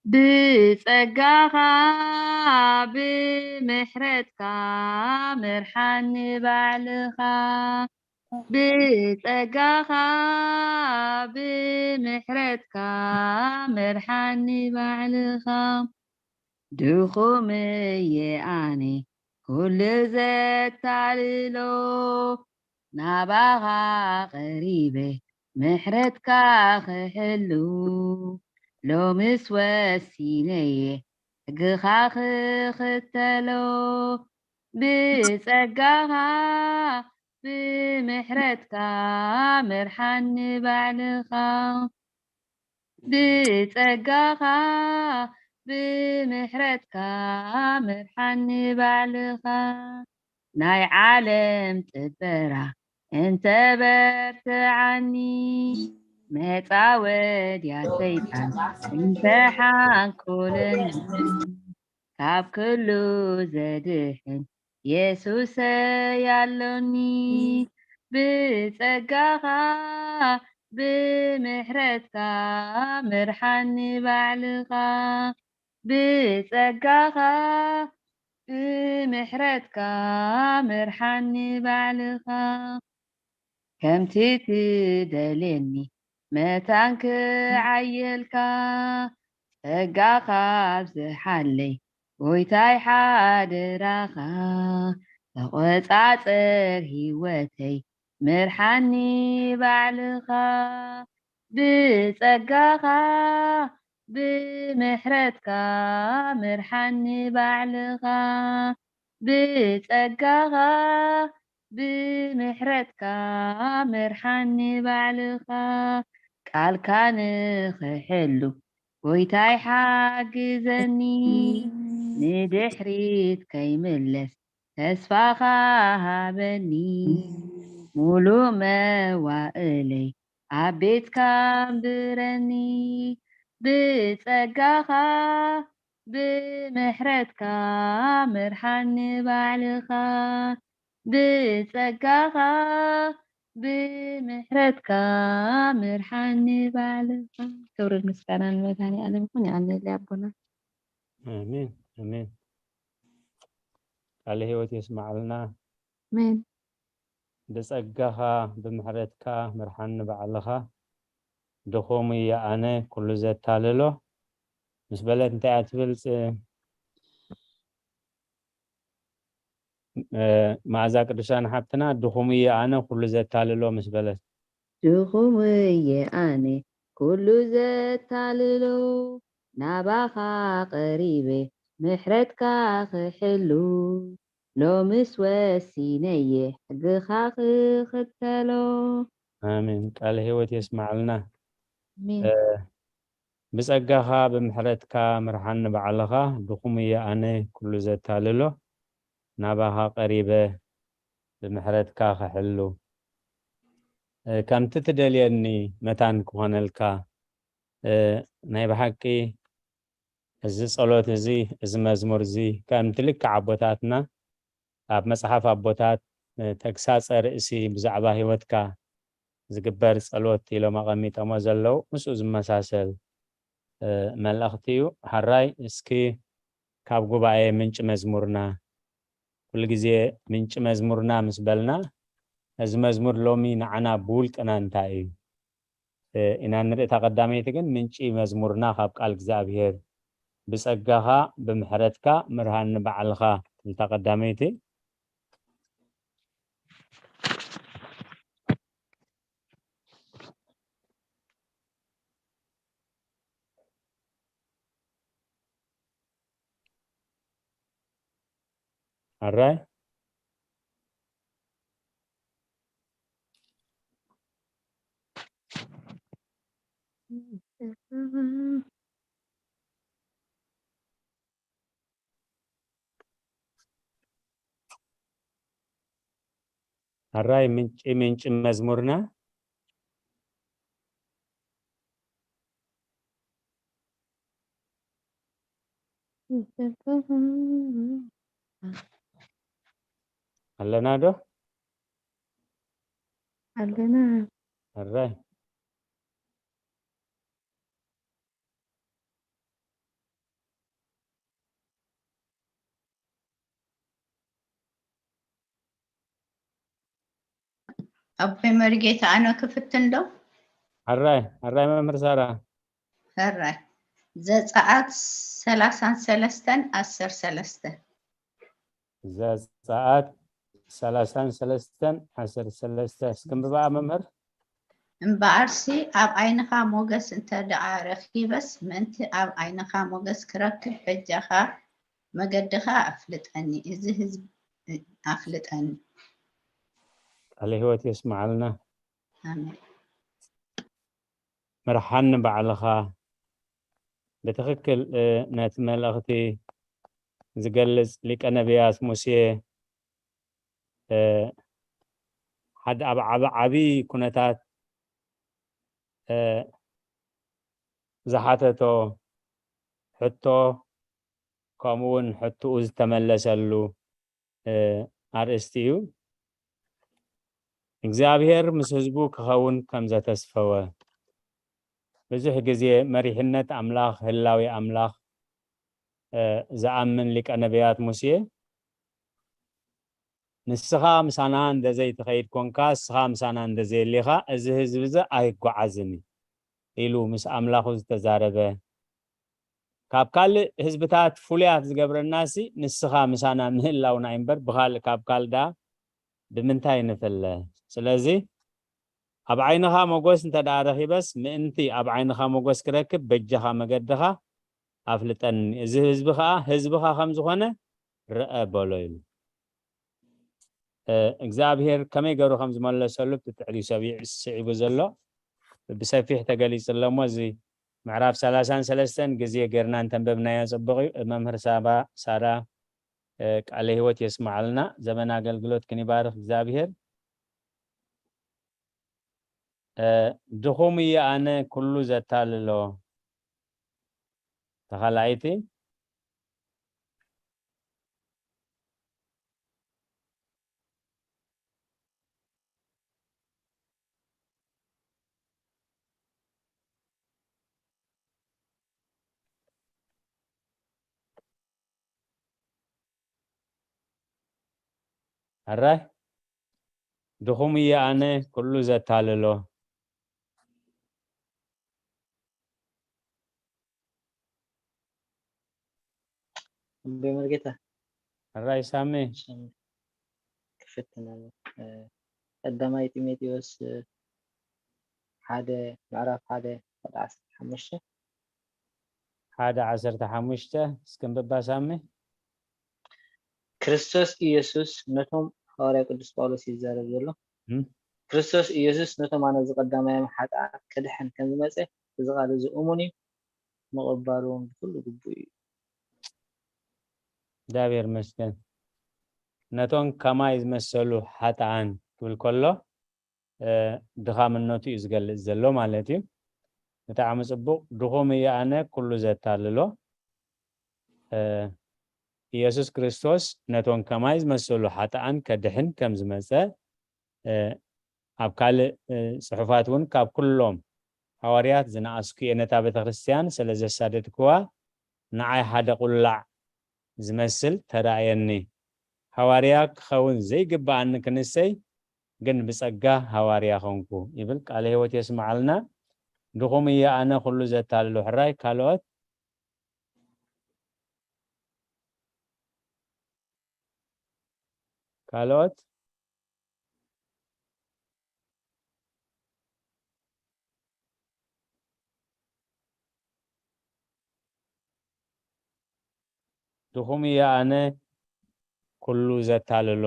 ብጸጋኻ ብምሕረትካ ምርሓኒ ባዕልኻ ብጸጋኻ ብምሕረትካ ምርሓኒ ባዕልኻ ድኹም እየ ኣነ ኩሉ ዘታልሎ ናባኻ ቀሪበ ምሕረትካ ክሕሉ ሎምስ ወሲነየ ሕግኻ ክኽተሎ ብጸጋኻ ብምሕረትካ ምርሓኒ ባዕልኻ ብጸጋኻ ብምሕረትካ ምርሓኒ ባዕልኻ ናይ ዓለም ጥበራ እንተ በርትዓኒ መጻወድያ ሰይጣን እንተ ሓንኮለኒ ካብ ኩሉ ዘድሕን የሱሰይ ኣሎኒ ብጸጋኻ ብምሕረትካ ምርሓኒ ባዕልኻ ብጸጋኻ ብምሕረትካ ምርሓኒ ባዕልኻ ከምቲ ትደልየኒ መታን ክዓየልካ ጸጋኻ ኣብዝሓለይ ጎይታይ ሓደራኻ ተቖጻጸር ህይወተይ ምርሓኒ ባዕልኻ ብጸጋኻ ብምሕረትካ ምርሓኒ ባዕልኻ ብጸጋኻ ብምሕረትካ ምርሓኒ ባዕልኻ ቃልካ ንኽሕሉ ጎይታይ ሓግዘኒ ንድሕሪት ከይምለስ ተስፋኻ ሃበኒ ሙሉእ መዋእለይ ኣብ ቤትካ ኣንብረኒ ብጸጋኻ ብምሕረትካ ምርሓኒ ባዕልኻ ብጸጋኻ ብምሕረትካ ምርሓኒ ባዕልኻ ክብርን ምስጋናን ንመድሃኒ ኣለም ይኹን ይኣነሊ ኣቦና ኣሜን ኣሜን። ቃለ ህይወት የስማዓልና። ኣሜን። ብጸጋኻ ብምሕረትካ ምርሓኒ ባዕልኻ ድኹም እየ ኣነ ኩሉ ዘታልሎ ምስ በለት እንታይ እያ ትብል ፅ- እ፣ መዓዛ ቅዱሳን ሓብትና ድኹም እየ ኣነ ኩሉ ዘታልሎ ምስ በለት ድኹም እየ ኣነ ኩሉ ዘታልሎ፣ ናባኻ ቀሪበ ምሕረትካ ክሕሉ። ሎምስ ወሲነየ ሕግኻ ክኽተሎ። ኣሜን። ቃለ ህይወት የስማዕልና። ኣሜን። እ፣ ብጸጋኻ ብምሕረትካ ምርሓኒ ባዕልኻ፣ ድኹም እየ ኣነ ኩሉ ዘታልሎ፣ ናባኻ ቀሪበ ብምሕረትካ ክሕሉ። እ፣ ከምቲ ትደልየኒ መታን ክኾነልካ። እ፣ ናይ ብሓቂ እዚ ጸሎት እዚ፣ እዚ መዝሙር እዚ፣ ከምቲ ልክዕ ኣቦታትና ኣብ መጽሓፍ ኣቦታት፣ እ፣ ተግሳጸ ርእሲ ብዛዕባ ህይወትካ ዝግበር ጸሎት ኢሎም ኣቐሚጦሞ ዘለዉ፣ ምስኡ ዝመሳሰል፣ እ፣ መልእኽቲ እዩ። ሓራይ፣ እስኪ ካብ ጉባኤ ምንጪ መዝሙርና፣ ኩሉ ግዜ ምንጪ መዝሙርና ምስ በልና፣ እዚ መዝሙር ሎሚ ንዓና ብውልቅና እንታይ እዩ? እ፣ ኢና ንርኢ። እታ ቀዳመይቲ ግን ምንጪ መዝሙርና ካብ ቃል እግዚኣብሔር፣ "ብጸጋኻ ብምሕረትካ ምርሃኒ ባዕልኻ" ትብል እታ ቀዳመይቲ። ኣራይ ኣራይ ምንጪ ምንጪ መዝሙርና ኣለና ዶ? ኣለና። ኣራይ ኣቦይ መሪጌታ፣ ኣነ ክፍትን ዶ? ኣራይ ኣራይ መምህር ሳራ። ኣራይ ዘጸኣት ሰላሳን ሰለስተን ዓሰርተ ሰለስተ። ዘጸኣት ሰላሳን ሰለስተን ዓሰርተ ሰለስተ። እስክንብባ መምህር። እምበኣርሲ ኣብ ዓይንኻ ሞገስ እንተ ደኣ ረኺበስ፣ ምእንቲ ኣብ ዓይንኻ ሞገስ ክረክብ በጃኻ መገድኻ ኣፍልጠኒ፣ እዚ ህዝቢ ኣፍልጠኒ። ቃለ ህይወት የስምዓልና። ኣሜን። ምርሓኒ ባዕልኻ። ብትኽክል፣ እ፣ ነቲ መልእኽቲ ዝገልጽ ሊቀ ነቢያት ሙሴ፣ እ፣ ሓደ ኣብ ዓቢ፣ ዓቢ ኩነታት፣ እ፣ ዝሓተቶ ሕቶ፣ ከምኡ እውን ሕቶኡ ዝተመለሰሉ፣ እ፣ ኣርእስቲ እዩ። እግዚኣብሔር ምስ ህዝቡ ክኸውን ከም ዘተስፈወ። ብዙሕ ግዜ መሪሕነት ኣምላኽ፣ ህላዌ ኣምላኽ፣ እ፣ ዝኣምን ሊቀ ነቢያት ሙሴ፣ "ንስኻ ምሳና እንደ ዘይትኸይድ ኮንካ፣ ንስኻ ምሳና እንደ ዘየሊኻ፣ እዚ ህዝቢ እዚ ኣይጓዓዝን እዩ" ኢሉ ምስ ኣምላኹ ዝተዛረበ፣ ካብ ካልእ ህዝብታት ፍሉያት ዝገብረናሲ ንስኻ ምሳና ምህላውና እዩ እምበር፣ ብኻልእ፣ ካብ ካልእ ደኣ ብምንታይ ንፍለ? ስለዚ ኣብ ዓይንኻ ሞገስ እንተ ደኣ ረኺበስ፣ ምእንቲ ኣብ ዓይንኻ ሞገስ ክረክብ በጃኻ መገድኻ ኣፍልጠኒ፣ እዚ ህዝቢ ኸኣ ህዝብኻ ከም ዝኾነ ርአ በሎ ኢሉ። እ፣ እግዚኣብሔር ከመይ ገይሩ ከም ዝመለሰሉ ብትዕሊ ሰቢዑ ስዒቡ ዘሎ ብሰፊሕ ተገሊጹ ኣሎ እሞ፣ እዚ ምዕራፍ ሰላሳን ሰለስተን ግዜ ጌርና እንተንበብናዮ ጽቡቕ እዩ። መምህር ሳባ፣ ሳራ፣ እ፣ ቃለ ህይወት የስምዓልና። ዘመን ኣገልግሎትክን ይባርኽ እግዚኣብሔር። እ፣ ድኹም እየ ኣነ ኩሉ ዘታልሎ። ተኻላኣይቲ። ኣራይ ድኹም እየ ኣነ ኩሉ ዘታልሎ። ኣቦይ መርጌታ። ኣራይ ሳሚ። ሳሚ። ክፍትን ኣሎ። እ፣ ቀዳማይ ጢሞቴዎስ፣ እ፣ ሓደ ምዕራፍ ሓደ ሓደ ዓሰርተ ሓሙሽተ። ሓደ ዓሰርተ ሓሙሽተ እስክንብባ ሳሚ። ክርስቶስ ኢየሱስ ነቶም፣ ሃዋርያ ቅዱስ ጳውሎስ ይዛረብ ዘሎ። እም። ክርስቶስ ኢየሱስ ነቶም ኣነ ዝቐዳማዮም ሓጥኣን ክድሕን ከም ዝመጸ እዚ ቃል እዚ እሙን እዩ፣ ምቕባሉ እውን ብኹሉ ግቡእ እዩ። እግዚኣብሔር ይመስገን። ነቶም ከማይ ዝመሰሉ ሓጥኣን ክብል ከሎ ድኻምነቱ እዩ ዝገልጽ ዘሎ ማለት እዩ። ብጣዕሚ ጽቡቕ። ድኹም እየ ኣነ ኩሉ ዘታልሎ። ኢየሱስ ክርስቶስ ነቶም ከማይ ዝመሰሉ ሓጥኣን ከድሕን ከም ዝመጸ ኣብ ካልእ ጽሑፋት እውን ካብ ኩሎም ሃዋርያት ዝነኣስኩ እየ፣ ነታ ቤተ ክርስቲያን ስለ ዘሳደድክዋ ንዓይ ሓደ ቁላዕ ዝመስል ተራእየኒ። ሃዋርያ ክኸውን ዘይግብኣኒ ክንሰይ ግን ብጸጋ ሃዋርያ ኾንኩ ይብል። ቃለ ህይወት የስምዓልና። ድኹም እየ ኣነ ኩሉ ዘታልሎ። ሕራይ ካልኦት ካልኦት ድኹም እየ ኣነ ኩሉ ዘታልሎ።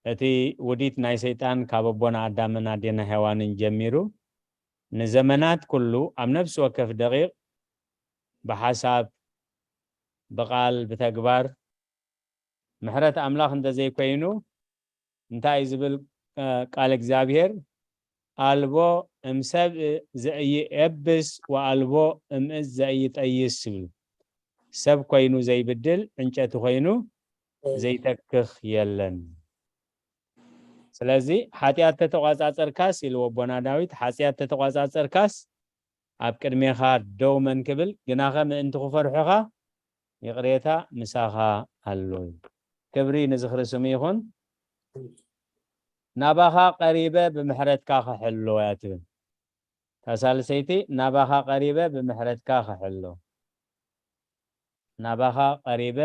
እቲ ውዲት ናይ ሰይጣን ካብ ኣቦና ኣዳምን ኣዴና ሄዋንን ጀሚሩ ንዘመናት ኩሉ ኣብ ነፍሲ ወከፍ ደቂቕ ብሓሳብ ብቓል ብተግባር ምሕረት ኣምላኽ እንተዘይኮይኑ እንታይ ዝብል ቃል እግዚኣብሔር ኣልቦ እምሰብ ዘእይኤብስ ወኣልቦ እምእዝ ዘእይጠይስ ይብል። ሰብ ኮይኑ ዘይብድል ዕንጨቲ ኮይኑ ዘይተክኽ የለን። ስለዚ ሓጢኣት ተተቋጻጸርካስ ኢልዎ ኣቦና ዳዊት፣ ሓጢኣት ተተቋጻጸርካስ ኣብ ቅድሜኻ ደው መን ክብል፣ ግናኸ ምእንቲ ክፈርሑኻ ይቕሬታ ምሳኻ ኣሎ። ክብሪ ንዝኽሪ ስሙ ይኹን። ናባኻ ቀሪበ ብምሕረትካ ክሕሎ እያ ትብል። እታ ሳልሰይቲ ናባኻ ቀሪበ ብምሕረትካ ክሕሎ። ናባኻ ቀሪበ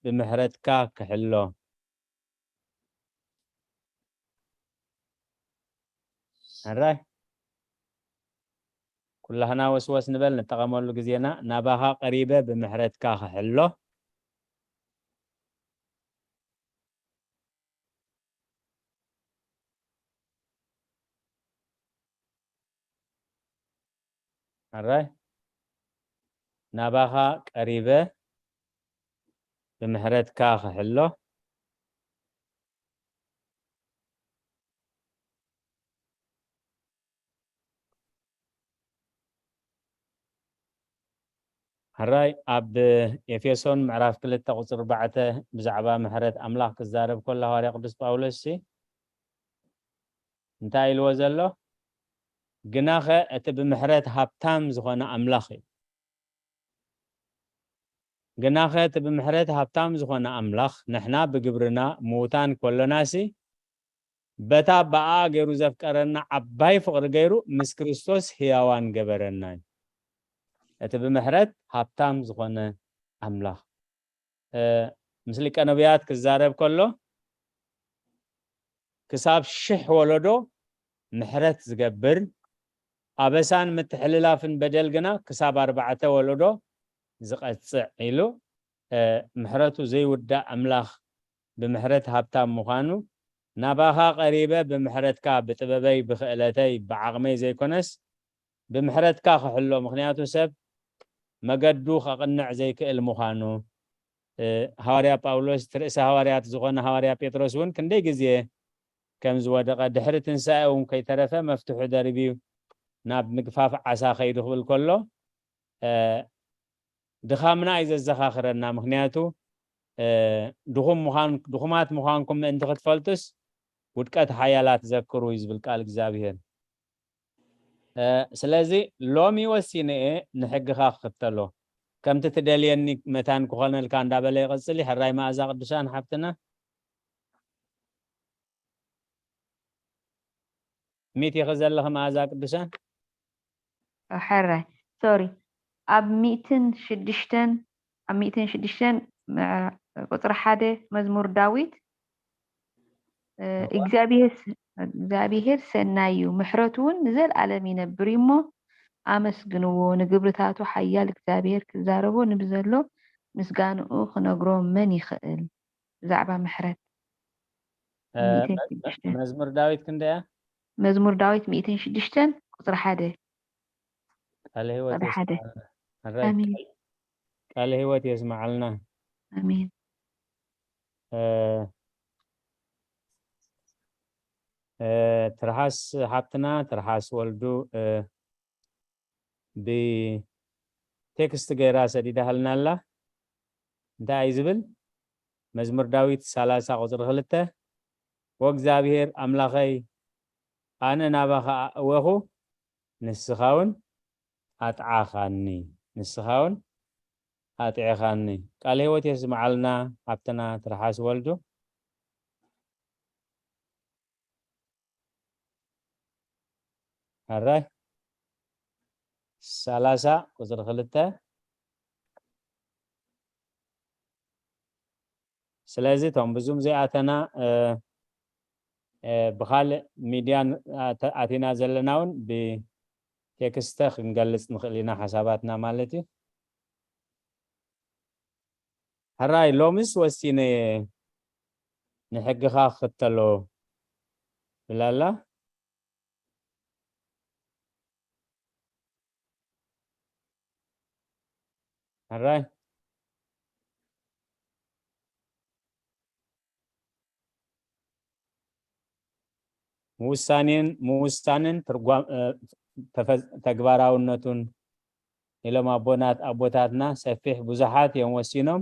ብምሕረትካ ክሕሎ። ሕራይ ኩላህና ወስወስ ንበል፣ ንጠቐመሉ ግዜና። ናባኻ ቀሪበ ብምሕረትካ ክሕሎ። ሕራይ ናባኻ ቀሪበ ብምሕረትካ ክሕሎ። ሕራይ ኣብ ኤፌሶን ምዕራፍ ክልተ ቁፅሪ ኣርባዕተ ብዛዕባ ምሕረት ኣምላኽ ክዛረብ ከሎ ሃዋርያ ቅዱስ ጳውሎስ ሲ እንታይ ኢልዎ ዘሎ? ግናኸ እቲ ብምሕረት ሃብታም ዝኾነ ኣምላኽ እዩ። ግናኸ እቲ ብምሕረት ሃብታም ዝኾነ ኣምላኽ ንሕና ብግብርና ምዉታን ከሎናሲ በታ ብኣኣ ገይሩ ዘፍቀረና ዓባይ ፍቕሪ ገይሩ ምስ ክርስቶስ ህያዋን ገበረና እዩ። እቲ ብምሕረት ሃብታም ዝኾነ ኣምላኽ ምስ ሊቀ ነቢያት ክዛረብ ከሎ ክሳብ ሽሕ ወለዶ ምሕረት ዝገብር ኣበሳን ምትሕልላፍን በደል ግና ክሳብ ኣርባዕተ ወለዶ ዝቐጽዕ ኢሉ ምሕረቱ ዘይውዳእ ኣምላኽ ብምሕረት ሃብታም ምዃኑ ናባኻ ቀሪበ ብምሕረትካ ብጥበበይ ብኽእለተይ ብዓቕመይ ዘይኮነስ ብምሕረትካ ክሕሎ ምኽንያቱ ሰብ መገዱ ከቕንዕ ዘይክእል ምዃኑ ሃዋርያ ጳውሎስ እቲ ርእሰ ሃዋርያት ዝኾነ ሃዋርያ ጴጥሮስ እውን ክንደይ ግዜ ከም ዝወደቐ ድሕሪ ትንሳኤ እውን ከይተረፈ መፍትሑ ደርብዩ ናብ ምግፋፍ ዓሳ ከይዱ ክብል ከሎ ድኻምና እዩ ዘዘኻኽረና። ምኽንያቱ ድኹም ምዃን ድኹማት ምዃንኩም ምእንቲ ክትፈልጡስ ውድቀት ሓያላት ዘክሩ እዩ ዝብል ቃል እግዚኣብሔር። ስለዚ ሎሚ ወሲነ እየ ንሕግኻ ክኽተሎ ከምቲ ትደልየኒ መታን ክኾነልካ እንዳበለ ይቐጽል እዩ። ሕራይ መኣዛ ቅዱሳን ሓብትና ሚት ኢኺ ዘለኺ መኣዛ ቅዱሳን ሕራይ ሶሪ ኣብ ሚእትን ሽዱሽተን ኣብ ሚእትን ሽዱሽተን ቁፅሪ ሓደ መዝሙር ዳዊት እግዚኣብሔር እግዚኣብሔር ሰናይ እዩ፣ ምሕረቱ እውን ንዘለኣለም ይነብር እዩ እሞ ኣመስግንዎ። ንግብርታቱ ሓያል እግዚኣብሔር ክዛረቦ ንብዘሎ ምስጋንኡ ክነግሮ መን ይኽእል? ብዛዕባ ምሕረት እ፣ ሚእትን መ- ሽዱሽተን መዝሙር ዳዊት ክንደያ? መዝሙር ዳዊት ሚእትን ሽዱሽተን ቁፅሪ ሓደ። ቃለ ህይወት ቁፅሪ ሓደ። የስምዓልና። ሕራይ ኣሜን። ቃል- ቃለ ህይወት የስምዓልና። ኣሜን። እ፣ እ፣ ትርሓስ ሓብትና፣ ትርሓስ ወልዱ፣ እ፣ ብቴክስት ገይራ ሰዲዳሃልና ኣላ። እንታይ እዩ ዝብል? መዝሙር ዳዊት ሰላሳ ቁፅሪ ክልተ፣ "ወእግዚኣብሔር ኣምላኸይ፣ ኣነ ናባኻ ኣእወኹ፣ ንስኻ እውን ኣጥዓኻኒ፣ ንስኻ እውን ኣጥዒኻኒ።" ቃል ህይወት የስምዓልና ሓብትና ትርሓስ ወልዱ። ሕራይ ሰላሳ ቁፅሪ ክልተ። ስለዚ እቶም ብዙም ዘይኣተና፣ እ፣ እ፣ ብኻልእ ሚድያ ን-፣ ኣተ-፣ ኣቲና ዘለና እውን ብቴክስተ ክንገልጽ ንኽእል ኢና ሓሳባትና ማለት እዩ። ሕራይ ሎምስ ወሲነ ንሕግኻ ክኽተሎ ብላላ። ሕራይ ምውሳኔን ምውሳንን ትርጓም እ፣ ተፈ- ተግባራውነቱን ኢሎም ኣቦናት ኣቦታትና ሰፊሕ ብዙሓት እዮም ወሲኖም።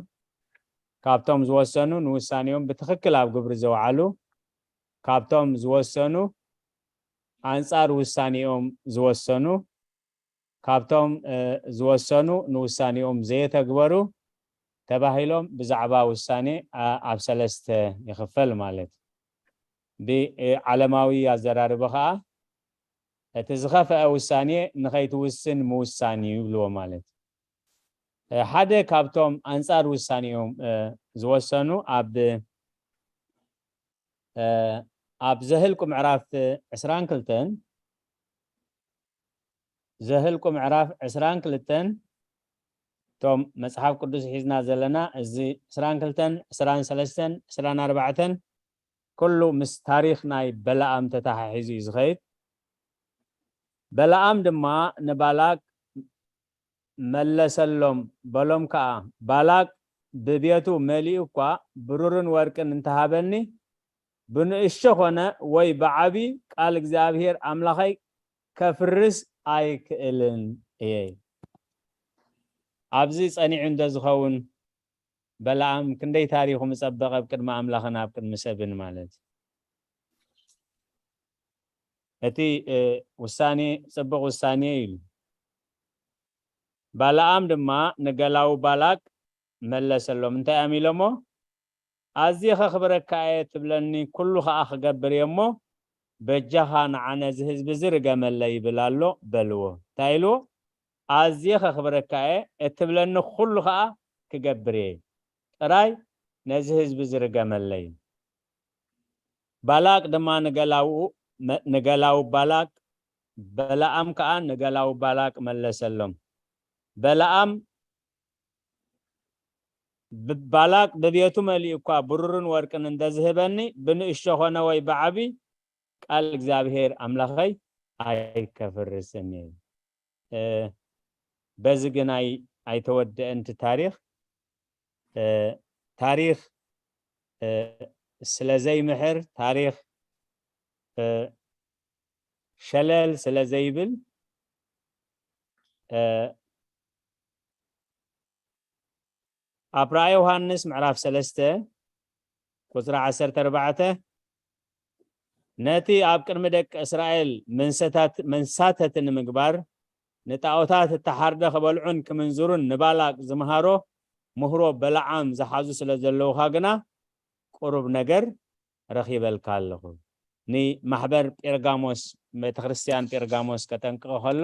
ካብቶም ዝወሰኑ ንውሳኔኦም ብትኽክል ኣብ ግብሪ ዘውዓሉ፣ ካብቶም ዝወሰኑ ኣንጻር ውሳኔኦም ዝወሰኑ፣ ካብቶም እ፣ ዝወሰኑ ንውሳኔኦም ዘየተግበሩ ተባሂሎም ብዛዕባ ውሳኔ ኣ- ኣብ ሰለስተ ይኽፈል ማለት። ብዓለማዊ ኣዘራርባ ኸዓ እቲ ዝኸፍአ ውሳኔ ንኸይትውስን ምውሳን እዩ ይብልዎ ማለት። እ፣ ሓደ ካብቶም ኣንጻር ውሳኔኦም እ፣ ዝወሰኑ ኣብ እ፣ ኣብ ዘህልቁ ምዕራፍ ዕስራን ክልተን፣ ዘህልቁ ምዕራፍ ዕስራን ክልተን፣ እቶም መጽሓፍ ቅዱስ ሒዝና ዘለና እዚ ዕስራን ክልተን፣ ዕስራን ሰለስተን፣ ዕስራን ኣርባዕተን ኩሉ ምስ ታሪኽ ናይ በለዓም ተተሓሒዙ እዩ ዝኸይድ። በለዓም ድማ ንባላቅ መለሰሎም፣ በሎም ከኣ፣ "ባላቅ ብቤቱ መሊኡ እኳ ብሩርን ወርቅን እንተሃበኒ፣ ብንእሽቶ ኾነ ወይ ብዓቢ ቃል እግዚኣብሔር ኣምላኸይ ከፍርስ ኣይክእልን እየ።" ኣብዚ ጸኒዑ እንተ ዝኸውን፣ በለዓም ክንደይ ታሪኹ ምጸበቐ ኣብ ቅድሚ ኣምላኽን ኣብ ቅድሚ ሰብን ማለት እዩ። እቲ፣ እ፣ ውሳኔ ጽቡቕ ውሳኔ ኢሉ። ባለዓም ድማ ንገላዉ ባላቅ መለሰሎም። እንታይ እዮም ኢሎሞ? "ኣዝየ ኸኽብረካ እየ ትብለኒ ኩሉ ኸኣ ክገብር እየ እሞ፣ በጃኻ ንዓ ነዚ ህዝቢ እዚ ርገመለይ" ይብል ኣሎ በልዎ። እንታይ ኢልዎ? "ኣዝየ ኸኽብረካ እየ፣ እትብለኒ ኩሉ ኸኣ ክገብር እየ። ጥራይ ነዚ ህዝቢ እዚ ርገመለይ።" ባላቅ ድማ ንገላዉ፣ መ-፣ ንገላዉ ባላቅ፣ በለዓም ከኣ ንገላዉ ባላቅ መለሰሎም። በለዓም ብ-፣ "ባላቅ ብቤቱ መሊኡ እኳ ብሩርን ወርቅን እንተ ዝህበኒ፣ ብንእሽቶ ኾነ ወይ ብዓቢ ቃል እግዚኣብሔር ኣምላኸይ ኣይከፍርስን እየ።" እ፣ በዚ ግን ኣይ-፣ ኣይተወደአን እቲ ታሪኽ። እ፣ ታሪኽ፣ እ፣ ስለ ዘይምሕር፣ ታሪኽ፣ እ፣ ሸለል ስለ ዘይብል፣ እ፣ ኣብ ራእይ ዮሃንስ ምዕራፍ ሰለስተ ቁጽሪ ዓሰርተ ኣርባዕተ፣ ነቲ ኣብ ቅድሚ ደቂ እስራኤል መንሰታት-፣ መንሳተቲ ንምግባር ንጣኦታት እተሓርደ ክበልዑን ክምንዝሩን ንባላቅ ዝመሃሮ ምህሮ በለዓም ዝሓዙ ስለ ዘለዉኻ ግና ቁሩብ ነገር ረኺበልካ ኣለኹ። ንማሕበር ጴርጋሞስ፣ ቤተክርስትያን ጴርጋሞስ ከጠንቅቕ ከሎ፣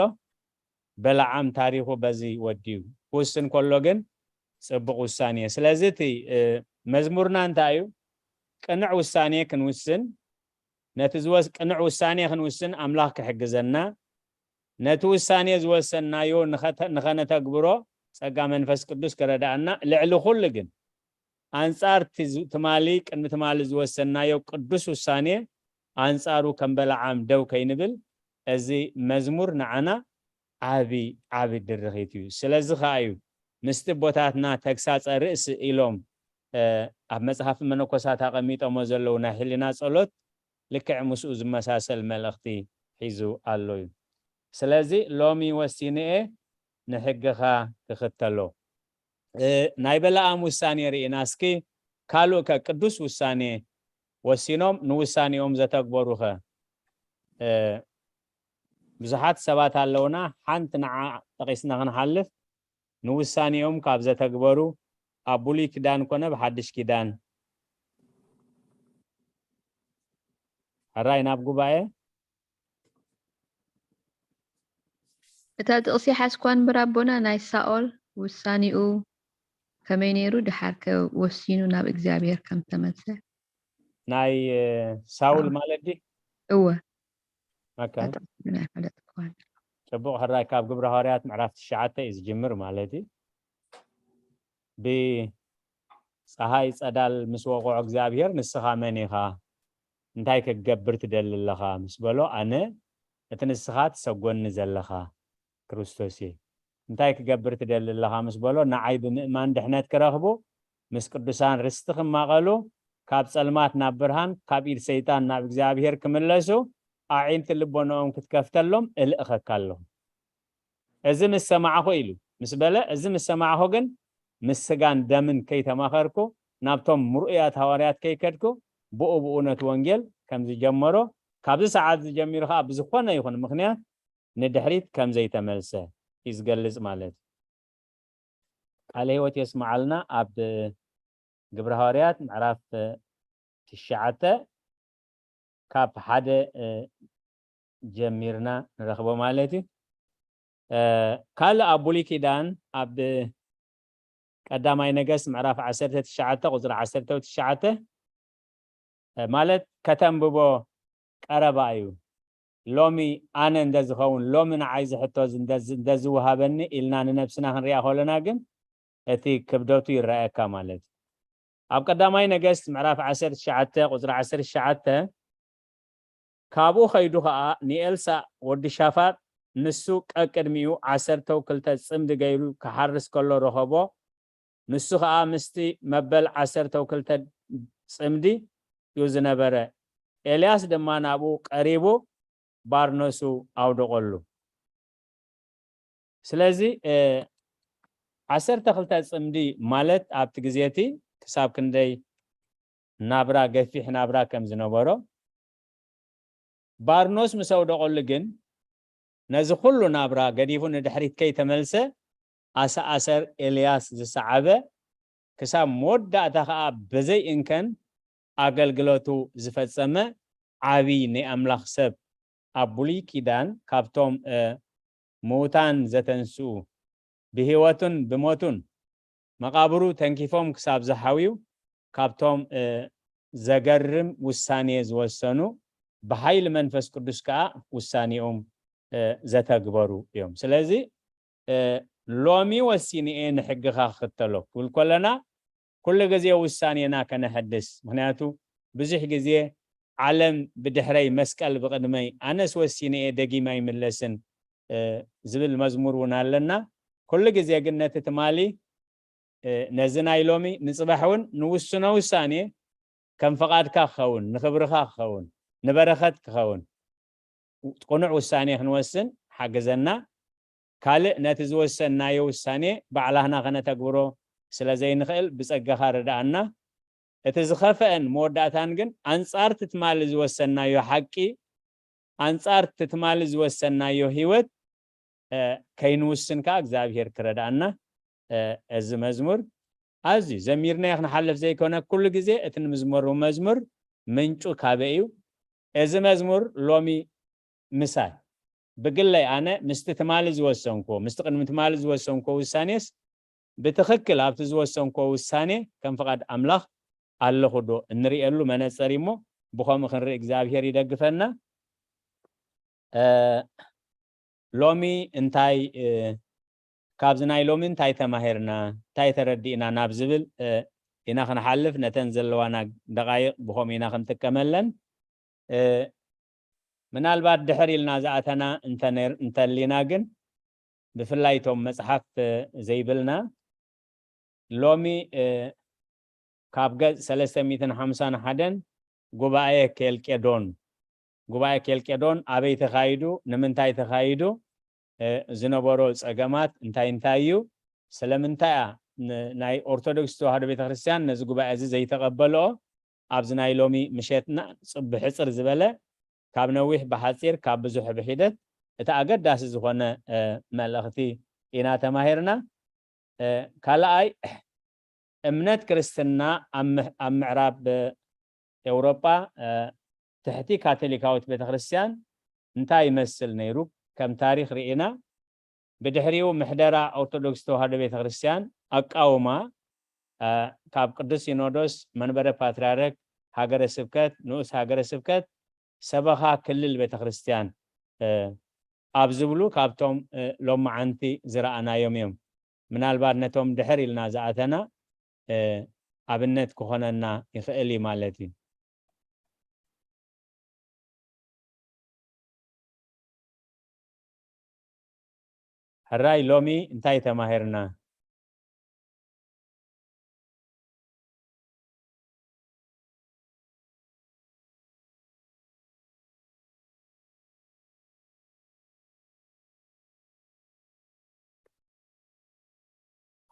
በለዓም ታሪኹ በዚ ወዲኡ። ክውስን ከሎ ግን ጽቡቕ ውሳኔ። ስለዚ እቲ፣ እ፣ መዝሙርና እንታይ እዩ? ቅኑዕ ውሳኔ ክንውስን፣ ነቲ ዝወስ ቅኑዕ ውሳኔ ክንውስን ኣምላኽ ክሕግዘና፣ ነቲ ውሳኔ ዝወሰንናዮ ንኸተ- ንኸነተግብሮ ጸጋ መንፈስ ቅዱስ ክረዳእና፣ ልዕሊ ኩሉ ግን ኣንጻር እቲ ዝ- ትማሊ ቅድሚ ትማሊ ዝወሰንናዮ ቅዱስ ውሳኔ ኣንጻሩ ከም በለዓም ደው ከይንብል፣ እዚ መዝሙር ንዓና ዓቢ ዓቢ ድርኺት እዩ። ስለዚ ከኣ እዩ ምስቲ ኣቦታትና ተግሳጸ ርእሲ ኢሎም ኣብ መጽሓፍ መነኮሳት ኣቐሚጦሞ ዘለዉ ናይ ሕልና ጸሎት ልክዕ ምስኡ ዝመሳሰል መልእኽቲ ሒዙ ኣሎ እዩ። ስለዚ ሎሚ ወሲነ እየ ንሕግኻ ክኽተሎ። እ፣ ናይ በለዓም ውሳኔ ርኢና እስኪ ካልእ ከ ቅዱስ ውሳኔ ወሲኖም ንውሳኔኦም ዘተግበሩ ኸ? እ፣ ብዙሓት ሰባት ኣለውና። ሓንቲ ንዓ ጠቒስና ክንሓልፍ፣ ንውሳኔኦም ካብ ዘተግበሩ ኣብ ብሉይ ኪዳን ኮነ ብሓድሽ ኪዳን። ሕራይ ናብ ጉባኤ። እታ ጥቕሲ ሓዝኳ እምበር ኣቦና፣ ናይ ሳኦል ውሳኔኡ ከመይ ነይሩ፣ ድሓር ከ ወሲኑ ናብ እግዚኣብሔር ከም ተመልሰ? ናይ እ፣ ሳውል ማለት ድዩ? እወ። ኦኬ። እታ ጥቕሲ ግን ኣይፈለጥክዋን። ጽቡቕ፣ ሕራይ ካብ ግብረ ሃዋርያት ምዕራፍ ትሽዓተ እዩ ዝጅምር ማለት እዩ። ብጸሃይ ጸዳል ምስ ወቕዖ እግዚኣብሔር፣ ንስኻ መን ኢኻ? እንታይ ክትገብር ትደሊ ኣለኻ? ምስ በሎ፣ ኣነ እቲ ንስኻ ትሰጎኒ ዘለኻ ክርስቶስ እየ። እንታይ ክገብር ትደሊ ኣለኻ? ምስ በሎ፣ ንዓይ ብምእማን ድሕነት ክረኽቡ፣ ምስ ቅዱሳን ርስቲ ክማቐሉ፣ ካብ ጸልማት ናብ ብርሃን፣ ካብ ኢድ ሰይጣን ናብ እግዚኣብሔር ክምለሱ፣ ኣዒንቲ ልቦናኦም ክትከፍተሎም እልእኸካ ኣለኹ። እዚ ምስ ሰማዕኹ ኢሉ ምስ በለ፣ እዚ ምስ ሰማዕኹ ግን ምስ ስጋን ደምን ከይተማኸርኩ፣ ናብቶም ምርኡያት ሃዋርያት ከይከድኩ፣ ብኡ ብኡ ነቲ ወንጌል ከም ዝጀመሮ፣ ካብዚ ሰዓት እዚ ጀሚሩ ኸዓ ብዝኾነ ይኹን ምኽንያት ንድሕሪት ከም ዘይተመልሰ እዩ ዝገልጽ ማለት እዩ። ቃለ ህይወት የስምዓልና። ኣብ ግብረ ሃዋርያት ምዕራፍ ትሽዓተ ካብ ሓደ እ፣ ጀሚርና ንረኽቦ ማለት እዩ። እ፣ ካልእ ኣብ ብሉይ ኪዳን ኣብ ቀዳማይ ነገስት ምዕራፍ ዓሰርተ ትሽዓተ ቁጽሪ ዓሰርተ ትሽዓተ እ፣ ማለት ከተንብቦ ቀረባ እዩ። ሎሚ ኣነ እንደዝኸውን፣ ሎሚ ንዓይ ዝሕቶ ዝ- እንደዝ- እንደዝወሃበኒ ኢልና ንነብስና ክንሪኣ ከለና ግን እቲ ክብደቱ ይረኣየካ ማለት እዩ። ኣብ ቀዳማይ ነገስት ምዕራፍ ዓሰርተ ትሽዓተ ቁጽሪ ዓሰርተ ትሽዓተ፣ ካብኡ ኸይዱ ኸኣ ንኤልሳእ ወዲ ሻፋጥ፣ ንሱ ቀቅድሚኡ ዓሰርተው ክልተ ጽምዲ ገይሩ ክሓርስ ከሎ ረኸቦ። ንሱ ኸኣ ምስቲ መበል ዓሰርተው ክልተ ጽምዲ እዩ ዝነበረ። ኤልያስ ድማ ናብኡ ቀሪቡ ባርነሱ ኣውደቐሉ። ስለዚ እ፣ ዓሰርተ ክልተ ጽምዲ ማለት ኣብቲ ግዜ እቲ ክሳብ ክንደይ ናብራ፣ ገፊሕ ናብራ ከም ዝነበሮ፣ ባርኖስ ምስ ኣውደቐሉ ግን ነዚ ኩሉ ናብራ ገዲፉ ንድሕሪት ከይተመልሰ፣ ኣሰኣሰር ኤልያስ ዝሰዓበ፣ ክሳብ መወዳእታ ኸኣ ብዘይ እንከን ኣገልግሎቱ ዝፈጸመ ዓቢ ናይ ኣምላኽ ሰብ፣ ኣብ ብሉይ ኪዳን ካብቶም እ፣ ምዉታን ዘተንስኡ፣ ብህይወቱን ብሞቱን መቓብሩ ተንኪፎም ክሳብ ዝሓውዩ፣ ካብቶም እ፣ ዘገርም ውሳኔ ዝወሰኑ፣ ብሓይሊ መንፈስ ቅዱስ ከኣ ውሳኔኦም እ፣ ዘተግበሩ እዮም። ስለዚ እ፣ ሎሚ ወሲነ እየ ንሕግኻ ክኽተሎ ክብል ከለና፣ ኩሉ ግዜ ውሳኔና ከነሐድስ። ምኽንያቱ ብዙሕ ግዜ ዓለም ብድሕረይ፣ መስቀል ብቕድመይ፣ ኣነስ ወሲነ እየ፣ ደጊም ኣይምለስን እ፣ ዝብል መዝሙር እውን ኣለና። ኩሉ ግዜ ግን ነቲ ትማሊ እ፣ ነዚ ናይ ሎሚ ንጽባሕ እውን ንውስኖ ውሳኔ ከም ፍቓድካ ክኸውን፣ ንኽብርኻ ክኸውን፣ ንበረኸት ክኸውን፣ ቅኑዕ ውሳኔ ክንወስን ሓግዘና። ካልእ ነቲ ዝወሰንናዮ ውሳኔ ባዕላህና ከነተግብሮ ስለ ዘይንኽእል ብጸጋኻ ርድኣና። እቲ ዝኸፍአን መወዳእታን ግን ኣንጻር እቲ ትማሊ ዝወሰንናዮ ሓቂ፣ ኣንጻር እቲ ትማሊ ዝወሰንናዮ ህይወት እ፣ ከይንውስን ከኣ እግዚኣብሔር ክረድኣና። እ፣ እዚ መዝሙር ኣዝዩ ዘሚርናዮ ክንሓልፍ ዘይኮነ፣ ኩሉ ግዜ እቲ ንምዝመሩ መዝሙር ምንጩ ካበይ እዩ? እዚ መዝሙር ሎሚ ምሳይ ብግለይ ኣነ ምስቲ ትማሊ ዝወሰንክዎ፣ ምስቲ ቅድሚ ትማሊ ዝወሰንክዎ ውሳኔስ ብትኽክል ኣብቲ ዝወሰንክዎ ውሳኔ ከም ፍቓድ ኣምላኽ ኣለኹ ዶ እንርእየሉ መነጸር እዩ እሞ፣ ብኸምኡ ክንርኢ እግዚኣብሔር ይደግፈና። እ፣ ሎሚ እንታይ፣ እ፣ ካብዚ ናይ ሎሚ እንታይ ተማሂርና፣ እንታይ ተረዲእና ናብ ዝብል፣ እ፣ ኢና ክንሓልፍ፣ ነተን ዘለዋና ደቓይቕ ብኸምኡ ኢና ክንጥቀመለን። እ፣ ምናልባት ድሕር ኢልና ዝኣተና እንተነር-፣ እንተሊና ግን፣ ብፍላይ እቶም መጽሓፍ፣ እ፣ ዘይብልና፣ ሎሚ፣ እ፣ ካብ ገጽ ሰለስተ ሚእትን ሓምሳን ሓደን ጉባኤ ኬልቄዶን፣ ጉባኤ ኬልቄዶን ኣበይ ተኻይዱ፣ ንምንታይ ተኻይዱ፣ እ፣ ዝነበሮ ጸገማት እንታይ እንታይ እዩ፣ ስለምንታይ እያ ን-፣ ናይ ኦርቶዶክስ ተዋህዶ ቤተክርስትያን ነዚ ጉባኤ እዚ ዘይተቐበልኦ፣ ኣብዚ ናይ ሎሚ ምሸትና ጽብ-፣ ብሕጽር ዝበለ፣ ካብ ነዊሕ ብሓጺር፣ ካብ ብዙሕ ብሒደት፣ እቲ ኣገዳሲ ዝኾነ፣ እ፣ መልእኽቲ ኢና ተማሂርና። እ፣ ካልኣይ፣ እምነት ክርስትና ኣብ ምሕ-፣ ኣብ ምዕራብ፣ እ፣ ኤውሮጳ፣ እ፣ ትሕቲ ካቶሊካዊት ቤተክርስትያን እንታይ ይመስል ነይሩ ከም ታሪኽ ርኢና። ብድሕሪኡ ምሕደራ ኦርቶዶክስ ተዋህዶ ቤተክርስትያን ኣቃውማ፣ እ፣ ካብ ቅዱስ ሲኖዶስ፣ መንበረ ፓትርያርክ፣ ሃገረ ስብከት፣ ንኡስ ሃገረ ስብከት፣ ሰበኻ ክልል ቤተክርስትያን፣ እ፣ ኣብ ዝብሉ ካብቶም፣ እ፣ ሎማዓንቲ ዝረኣናዮም እዮም። ምናልባት ነቶም ድሕር ኢልና ዝኣተና፣ እ፣ ኣብነት ክኾነና ይኽእል እዩ ማለት እዩ። ሕራይ ሎሚ እንታይ ተማሂርና?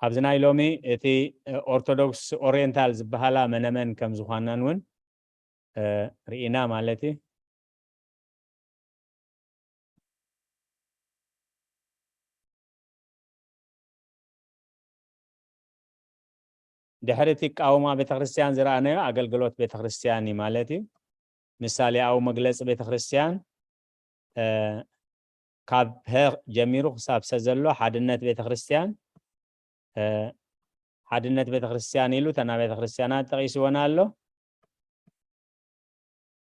ኣብዚ ናይ ሎሚ እቲ ኦርቶዶክስ ኦሪየንታል ዝበሃላ መነመን ከም ዝኾናን እውን፣ እ፣ ርኢና ማለት እዩ። ድሕሪ እቲ ቃውማ ቤተክርስትያን ዝረኣናዮ ኣገልግሎት ቤተክርስትያን እዩ ማለት እዩ። ምሳሌኣዊ መግለጺ ቤተክርስትያን፣ እ፣ ካብ ሀ ጀሚሩ ክሳብ ሰ ዘሎ ሓድነት ቤተክርስትያን፣ እ፣ ሓድነት ቤተክርስትያን ኢሉ እተን ቤተክርስትያናት ጠቒስወን ኣሎ።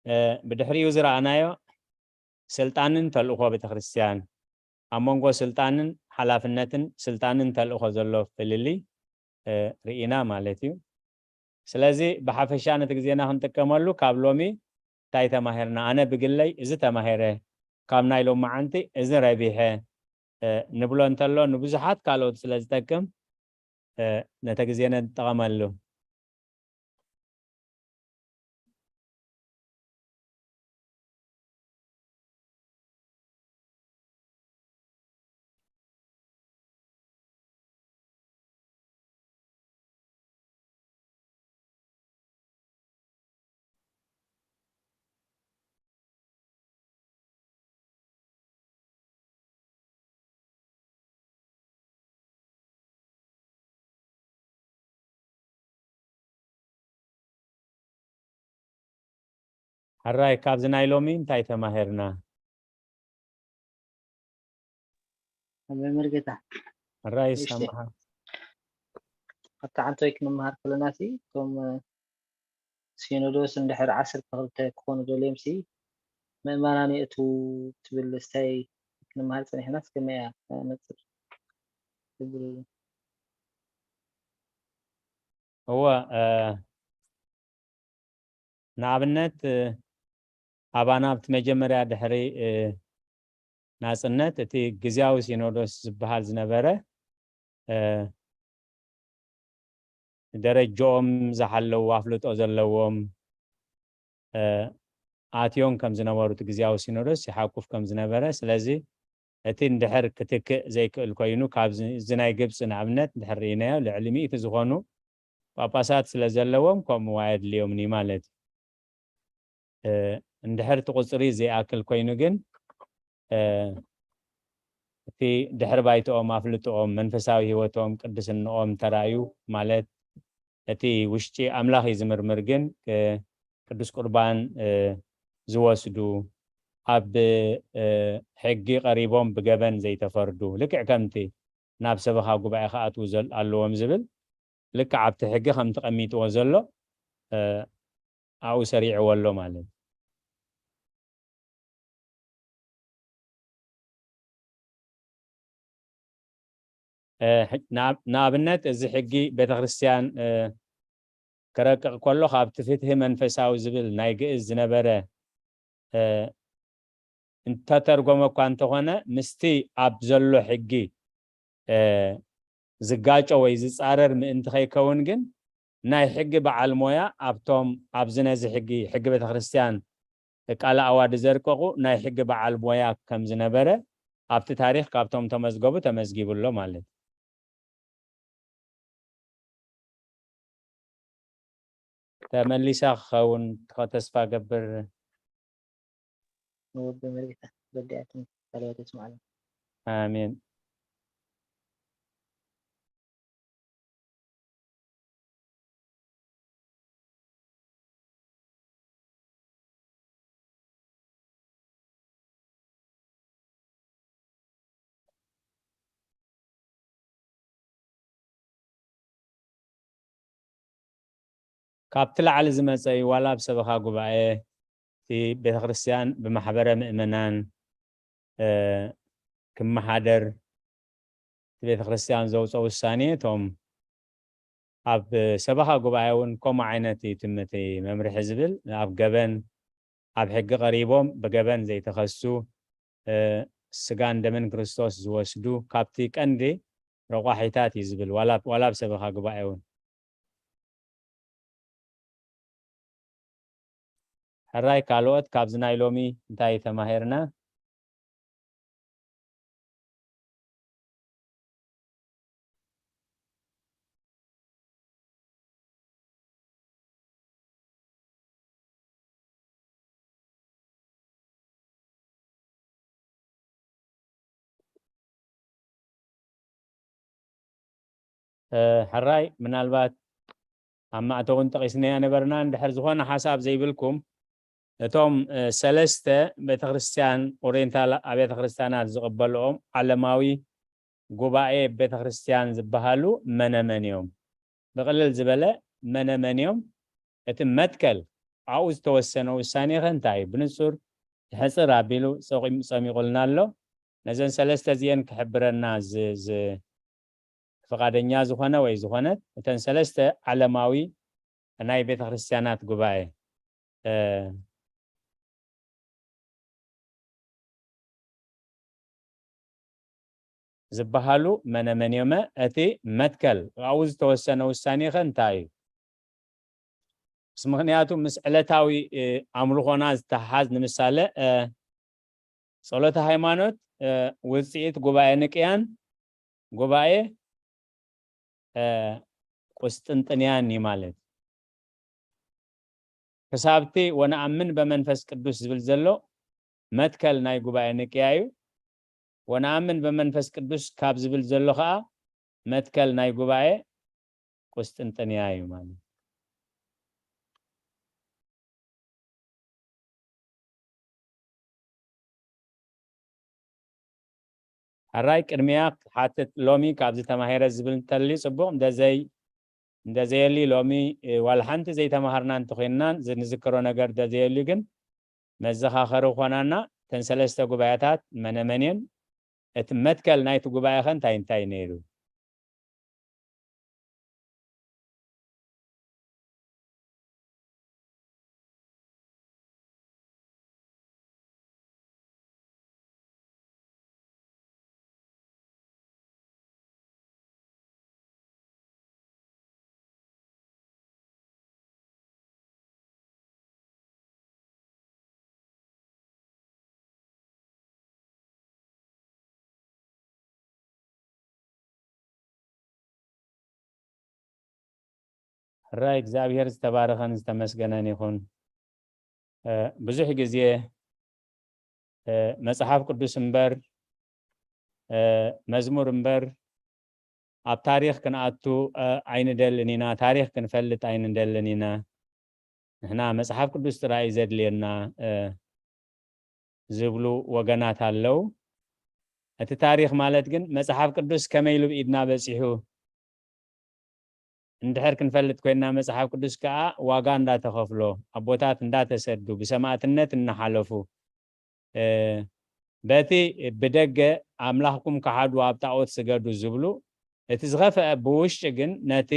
እ፣ ብድሕሪኡ ዝረኣናዮ ስልጣንን ተልእኾ ቤተክርስትያን፣ ኣብ መንጎ ስልጣንን ሓላፍነትን ስልጣንን ተልእኾ ዘሎ ፍልልይ፣ እ፣ ርኢና ማለት እዩ። ስለዚ ብሓፈሻ ነቲ ግዜና ክንጥቀመሉ ካብ ሎሚ እንታይ ተማሂርና? ኣነ ብግለይ እዚ ተማሂረ፣ ካብ ናይ ሎማዓንቲ እዚ ረቢሐ፣ እ፣ ንብሎ እንተሎ ንብዙሓት ካልኦት ስለ ዝጠቅም፣ እ፣ ነቲ ግዜ ንጠቐመሉ። ሕራይ፣ ካብዚ ናይ ሎሚ እንታይ ተማሂርና? መምህር ጌታ። ሕራይ እሺ። ይሰማዕካ። ኣብቲ ሓንቲ ወይ ክንመሃር ከለና ሲ፣ እቶም፣ እ፣ ሲኖዶስ እንድሕር ዓሰርተ ክልተ ክኾኑ ደልዮም ሲ፣ ምእመናን የእትዉ ትብል እስታይ ክንመሃር ጸኒሕናስ ከመይ እያ፣ እ፣ ነጽር? እዎ፣ እ፣ ንኣብነት፣ እ፣ ኣባና ኣብቲ መጀመርያ ድሕሪ፣ እ፣ ናጽነት እቲ ግዝያዊ ሲኖዶስ ዝበሃል ዝነበረ፣ እ፣ ደረጃኦም ዝሓለዉ ኣፍልጦ ዘለዎም፣ እ፣ ኣትዮም ከም ዝነበሩ እቲ ግዝያዊ ሲኖዶስ ይሓቁፍ ከም ዝነበረ፣ ስለዚ እቲ እንድሕር ክትክእ ዘይክእል ኮይኑ፣ ካብዚ፣ እዚ ናይ ግብጺ ንኣብነት እንድሕር ርኢናዮ፣ ልዕሊ ሚእቲ ዝኾኑ ጳጳሳት ስለ ዘለዎም፣ ከምኡ ኣየድልዮምን እዩ ማለት እዩ። እ፣ እንድሕር እቲ ቁጽሪ ዘይኣክል ኮይኑ ግን፣ እ፣ እቲ ድሕሪ ባይትኦም፣ ኣፍልጥኦም፣ መንፈሳዊ ህይወቶም፣ ቅድስንኦም ተራእዩ ማለት እቲ ውሽጢ ኣምላኽ እዩ ዝምርምር፣ ግን፣ እ፣ ቅዱስ ቁርባን፣ እ፣ ዝወስዱ፣ ኣብ፣ እ፣ ሕጊ ቀሪቦም ብገበን ዘይተፈርዱ፣ ልክዕ ከምቲ ናብ ሰበኻ ጉባኤ ክኣትዉ ዘል-፣ ኣለዎም ዝብል፣ ልክዕ ኣብቲ ሕጊ ከም ተቐሚጥዎ ዘሎ፣ እ፣ ኣብኡ ሰሪዕዎ ኣሎ ማለት እዩ። ንኣብነት እዚ ሕጊ ቤተክርስትያን ክረቅቕ ከሎ ካብቲ ፍትሒ መንፈሳዊ ዝብል ናይ ግእዝ ዝነበረ እንተተርጎመ እኳ እንተኾነ ምስቲ ኣብ ዘሎ ሕጊ ዝጋጮ ወይ ዝፃረር ምእንቲ ከይከውን ግን ናይ ሕጊ በዓል ሞያ ኣብቶም ኣብዚ ነዚ ሕጊ ሕጊ ቤተክርስትያን ቃለ ኣዋዲ ዘርቀቑ ናይ ሕጊ በዓል ሞያ ከም ዝነበረ ኣብቲ ታሪኽ ካብቶም ተመዝገቡ ተመዝጊቡ ኣሎ ማለት እዩ። ተመሊሳ ክኸውን ተስፋ ገብር። ንወዲ መሪታ ወዲኣትን ጸሎት ይስማዕና። ኣሜን። ካብቲ ላዕሊ ዝመጸ እዩ ዋላ ኣብ ሰበኻ ጉባኤ እቲ ቤተክርስትያን ብማሕበረ ምእመናን ክመሓደር እቲ ቤተክርስትያን ዘውፅኦ ውሳኔ እቶም ኣብ ሰበኻ ጉባኤ እውን ከምኡ ዓይነት እዩ ትምቲ መምርሒ ዝብል ኣብ ገበን ኣብ ሕጊ ቀሪቦም ብገበን ዘይተኸሱ ስጋን ደምን ክርስቶስ ዝወስዱ ካብቲ ቀንዲ ረቋሒታት እዩ ዝብል ዋላ ኣብ ሰበኻ ጉባኤ እውን ሕራይ ካልኦት ካብዚ ናይ ሎሚ እንታይ ተማሂርና? ሕራይ ምናልባት ኣብ ማእተውን ጠቒስናያ ነበርና እንድሕር ዝኾነ ሓሳብ ዘይብልኩም እቶም ሰለስተ ቤተክርስትያን ኦሪየንታል ኣብያተ ክርስትያናት ዝቕበልኦም ዓለማዊ ጉባኤ ቤተክርስትያን ዝበሃሉ መነመን እዮም? ብቕልል ዝበለ መነመን እዮም? እቲ መትከል ኣብኡ ዝተወሰነ ውሳኔ ኸ እንታይ እዩ? ብንጹር ሕጽር ኣቢሉ ጸሚቑልና ኣሎ። ነዘን ሰለስተ እዚአን ክሕብረና ፍቓደኛ ዝኾነ ወይ ዝኾነት እተን ሰለስተ ዓለማዊ ናይ ቤተክርስትያናት ጉባኤ ዝበሃሉ መነመን እዮመ? እቲ መትከል ኣብኡ ዝተወሰነ ውሳኔ ኸ እንታይ እዩ? ምስ ምኽንያቱ ምስ ዕለታዊ ኣምልኾና ዝተሓዝ ንምሳሌ ጸሎተ ሃይማኖት ውፅኢት ጉባኤ ንቅያን ጉባኤ ቁስጥንጥንያን እዩ ማለት ክሳብቲ ወነኣምን በመንፈስ ቅዱስ ዝብል ዘሎ መትከል ናይ ጉባኤ ንቅያ እዩ። ወነኣምን በመንፈስ ቅዱስ ካብ ዝብል ዘሎ ከዓ መትከል ናይ ጉባኤ ቁስጥንጥንያ እዩ ማለት ሕራይ ቅድሚያ ክትሓትት ሎሚ ካብዚ ተማሂረ ዝብል እንተልዩ ፅቡቕ እንደዘይ እንደዘየልዩ ሎሚ ዋላ ሓንቲ ዘይተማሃርና እንተኮይንና ንዝክሮ ነገር እንደዘየልዩ ግን መዘኻኸሪ ኮናና እተን ሰለስተ ጉባኤታት መነመን እየን እቲ መትከል ናይቲ ጉባኤ ከ እንታይ እንታይ ነይሩ ሕራይ እግዚኣብሔር ዝተባረኸን ዝተመስገነን ይኹን። ብዙሕ ግዜ መፅሓፍ ቅዱስ እምበር መዝሙር እምበር ኣብ ታሪኽ ክንኣቱ ኣይንደልን ኢና፣ ታሪኽ ክንፈልጥ ኣይንደልን ኢና። ንሕና መፅሓፍ ቅዱስ ጥራይ እዩ ዘድልየና ዝብሉ ወገናት ኣለዉ። እቲ ታሪኽ ማለት ግን መፅሓፍ ቅዱስ ከመይ ኢሉ ብኢድና በፂሑ እንድሕር ክንፈልጥ ኮይንና፣ መጽሓፍ ቅዱስ ከኣ ዋጋ እንዳተኸፍሎ፣ ኣቦታት እንዳተሰዱ፣ ብሰማእትነት እናሓለፉ፣ እ፣ በቲ ብደገ ኣምላኽኩም ከሓዱ፣ ኣብ ጣዖት ስገዱ ዝብሉ፣ እቲ ዝኸፍአ ብውሽጢ ግን ነቲ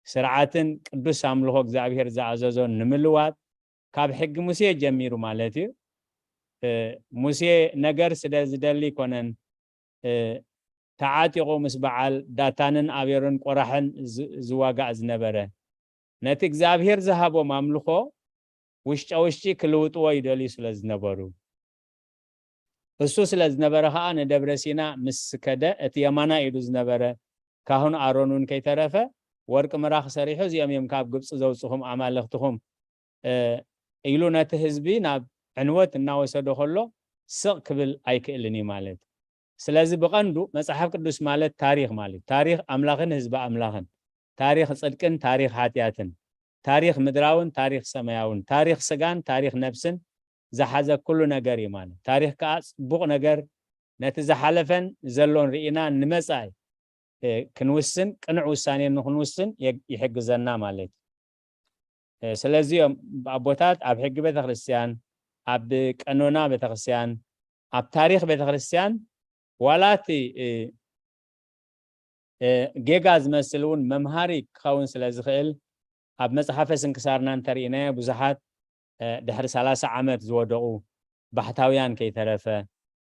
ስርዓትን ቅዱስ ኣምልኾ እግዚኣብሔር ዝኣዘዞን ንምልዋጥ ካብ ሕጊ ሙሴ ጀሚሩ ማለት እዩ። እ፣ ሙሴ ነገር ስለ ዝደሊ ኣይኮነን፣ እ፣ ተዓጢቑ ምስ በዓል ዳታንን ኣቤሮን ቆራሕን ዝ-፣ ዝዋጋእ ዝነበረ። ነቲ እግዚኣብሔር ዝሃቦም ኣምልኾ ውሽጠ ውሽጢ ክልውጥዎ ይደልዩ ስለ ዝነበሩ። እሱ ስለ ዝነበረ ኸኣ ንደብረ ሲና ምስ ከደ፣ እቲ የማናይ ኢዱ ዝነበረ ካህኑ ኣሮን እውን ከይተረፈ ወርቂ ምራኽ ሰሪሑ፣ "እዚኦም እዮም ካብ ግብጺ ዘውጽኹም ኣማልኽትኹም" እ፣ ኢሉ ነቲ ህዝቢ ናብ ዕንወት እናወሰዶ ከሎ ስቕ ክብል ኣይክእልን እዩ ማለት። ስለዚ ብቐንዱ መጽሓፍ ቅዱስ ማለት ታሪኽ ማለት፣ ታሪኽ ኣምላኽን ህዝቢ ኣምላኽን፣ ታሪኽ ጽድቅን ታሪኽ ሓጢኣትን፣ ታሪኽ ምድራውን ታሪኽ ሰማያውን፣ ታሪኽ ስጋን ታሪኽ ነፍስን ዝሓዘ ኩሉ ነገር እዩ ማለት። ታሪኽ ከኣ ጽቡቕ ነገር፣ ነቲ ዝሓለፈን ዘሎን ርኢና ንመጻኢ፣ እ፣ ክንውስን፣ ቅኑዕ ውሳኔ ንኽንውስን የ-፣ ይሕግዘና ማለት እዩ። እ፣ ስለዚ እዮም ኣቦታት ኣብ ሕጊ ቤተክርስትያን፣ ኣብ ቀኖና ቤተክርስትያን፣ ኣብ ታሪኽ ቤተክርስትያን ዋላ እቲ፣ እ፣ እ፣ ጌጋ ዝመስል እውን መምሃሪ ክኸውን ስለ ዝኽእል፣ ኣብ መጽሓፈ ስንክሳርና እንተርኢናዮ ብዙሓት፣ እ፣ ድሕሪ ሰላሳ ዓመት ዝወደቑ ባሕታውያን ከይተረፈ፣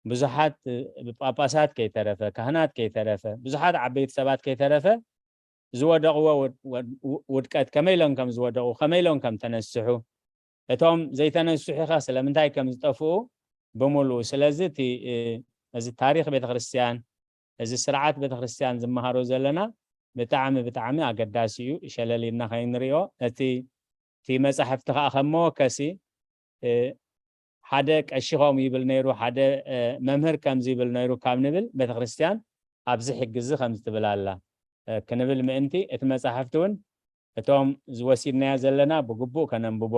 ብዙሓት፣ እ፣ ጳጳሳት ከይተረፈ፣ ካህናት ከይተረፈ፣ ብዙሓት ዓበይቲ ሰባት ከይተረፈ ዝወደቕዎ ውድ-፣ ውድ-፣ ውድቀት ከመይ ኢሎም ከም ዝወደቑ፣ ከመይ ኢሎም ከም ተነስሑ፣ እቶም ዘይተነስሑ ኸ ስለምንታይ ከም ዝጠፍኡ ብምሉኡ። ስለዚ እቲ፣ እ፣ እዚ ታሪኽ ቤተክርስትያን፣ እዚ ስርዓት ቤተክርስትያን ዝመሃሮ ዘለና ብጣዕሚ፣ ብጣዕሚ ኣገዳሲ እዩ። ሸለል ኢልና ከይንሪኦ፣ እቲ፣ እቲ መጻሕፍቲ ኸኣ ከም መወከሲ፣ እ፣ ሓደ ቀሺ ከምኡ ይብል ነይሩ፣ ሓደ፣ እ፣ መምህር ከምዚ ይብል ነይሩ ካብ ንብል፣ ቤተክርስትያን ኣብዚ ሕጊ እዚ ከምዚ ትብል ኣላ፣ እ፣ ክንብል ምእንቲ፣ እቲ መጻሕፍቲ እውን እቶም ዝወሲድናዮ ዘለና ብግቡእ ከነንብቦ፣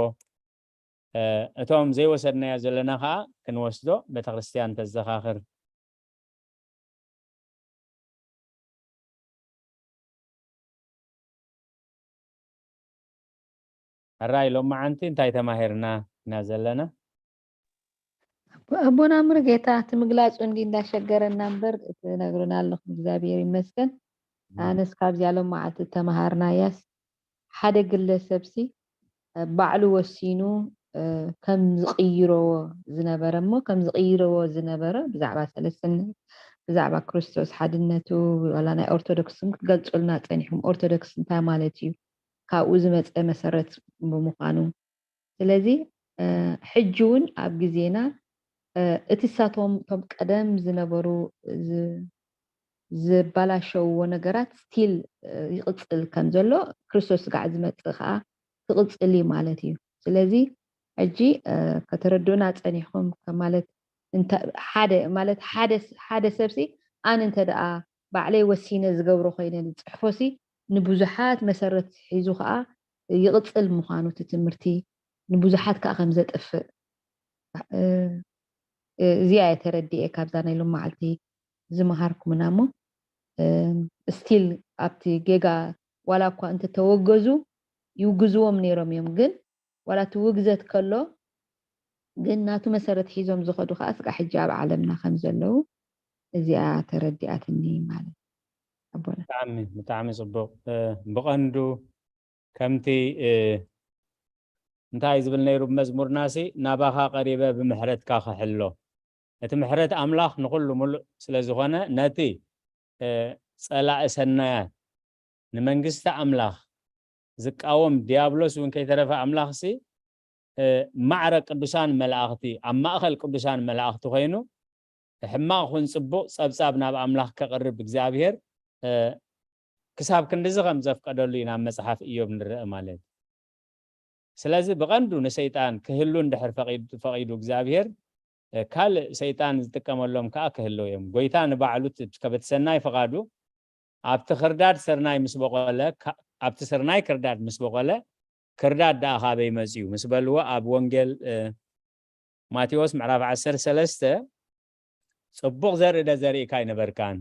እ፣ እቶም ዘይወሰድናዮ ዘለና ኸኣ ክንወስዶ ቤተክርስትያን ተዘኻኽር። ሕራይ ሎመዓንቲ እንታይ ተማሂርና ኢና ዘለና? ኣቦና ሙሉጌታ፣ እቲ ምግላጹ እንዲ እንዳሸገረና እምበር ትነግሩና ኣለኹም፣ እግዚኣብሔር ይመስገን። ኣነስ ካብዚኣ ሎመዓልቲ ተማሃርናያስ፣ ሓደ ግለሰብሲ፣ እ፣ ባዕሉ ወሲኑ፣ እ፣ ከም ዝቕይረዎ ዝነበረ እሞ፣ ከም ዝቕይረዎ ዝነበረ ብዛዕባ ሰለስተነት፣ ብዛዕባ ክርስቶስ ሓድነቱ፣ ዋላ ናይ ኦርቶዶክስን ክትገልጹልና ጸኒሕኩም፣ ኦርቶዶክስ እንታይ ማለት እዩ? ካብኡ ዝመጸ መሰረት ብምዃኑ። ስለዚ፣ እ፣ ሕጂ እውን ኣብ ግዜና፣ እ፣ እቲ ሳቶም፣ እቶም ቀደም ዝነበሩ ዝ-፣ ዝበላሸውዎ ነገራት ስቲል፣ እ፣ ይቕጽል ከም ዘሎ፣ ክርስቶስ ስጋዕ ዝመጽእ ከኣ ክቕጽል እዩ ማለት እዩ። ስለዚ ሕጂ፣ እ፣ ከተረድኡና ጸኒሕኩም፣ ከ-፣ ማለት እንተ-፣ ሓደ፣ ማለት ሓደ ስ-፣ ሓደ ሰብሲ ኣነ እንተ ደኣ ባዕለይ ወሲነ ዝገብሮ ኮይነ ዝጽሕፎሲ ንብዙሓት መሰረት ሒዙ ከኣ ይቕጽል ምዃኑ እቲ ትምህርቲ ንብዙሓት ከኣ ከም ዘጥፍእ፣ እ፣ እ፣ እዚኣ እየ ተረዲኤ ካብዛ ናይ ሎመዓልቲ ዝመሃርኩምና እሞ፣ እ፣ ስቲል ኣብቲ ጌጋ ዋላ እኳ እንተተወገዙ ይውግዝዎም ነይሮም እዮም። ግን ዋላ እቲ ውግዘት ከሎ ግን ናቱ መሰረት ሒዞም ዝኸዱ ከኣ ስጋዕ ሕጂ ኣብ ዓለምና ከም ዘለዉ እዚኣ ተረዲኣትኒ ማለት ኣቦና። ብጣዕሚ፣ ብጣዕሚ ጽቡቕ። እ፣ ብቐንዱ ከምቲ፣ እ፣ እንታይ ዝብል ነይሩ ብመዝሙርናሲ፣ "ናባኻ ቀሪበ ብምሕረትካ ክሕሎ።" እቲ ምሕረት ኣምላኽ ንኹሉ ምሉእ ስለ ዝኾነ፣ ነቲ፣ እ፣ ጸላኢ ሰናያት፣ ንመንግስቲ ኣምላኽ ዝቃወም ዲያብሎስ እውን ከይተረፈ ኣምላኽሲ፣ እ፣ ማዕረ ቅዱሳን መላእኽቲ፣ ኣብ ማእከል ቅዱሳን መላእኽቲ ኮይኑ፣ ሕማቕ ኹን ጽቡቕ ጸብጻብ ናብ ኣምላኽ ከቕርብ እግዚኣብሔር፣ እ፣ ክሳብ ክንድዚ ከም ዘፍቀደሉ ኢና ኣብ መጽሓፍ ኢዮብ ንርእ ማለት እዩ። ስለዚ ብቐንዱ ንሰይጣን ክህሉ እንድሕር ፈቒድ-፣ ፈቒዱ እግዚኣብሔር፣ እ፣ ካልእ ሰይጣን ዝጥቀመሎም ከኣ ክህልው እዮም። ጎይታ ንባዕሉ ት-፣ ከበቲ ሰናይ ፍቓዱ ኣብቲ ክርዳድ ስርናይ ምስ በቖለ፣ ካ-፣ ኣብቲ ስርናይ ክርዳድ ምስ በቖለ፣ "ክርዳድ ደኣ ካበይ መጺኡ?" ምስ በልዎ፣ ኣብ ወንጌል፣ እ፣ ማቴዎስ ምዕራፍ ዓሰርተ ሰለስተ፣ "ጽቡቕ ዘርኢ ዶ ዘሪእካ ኣይነበርካን?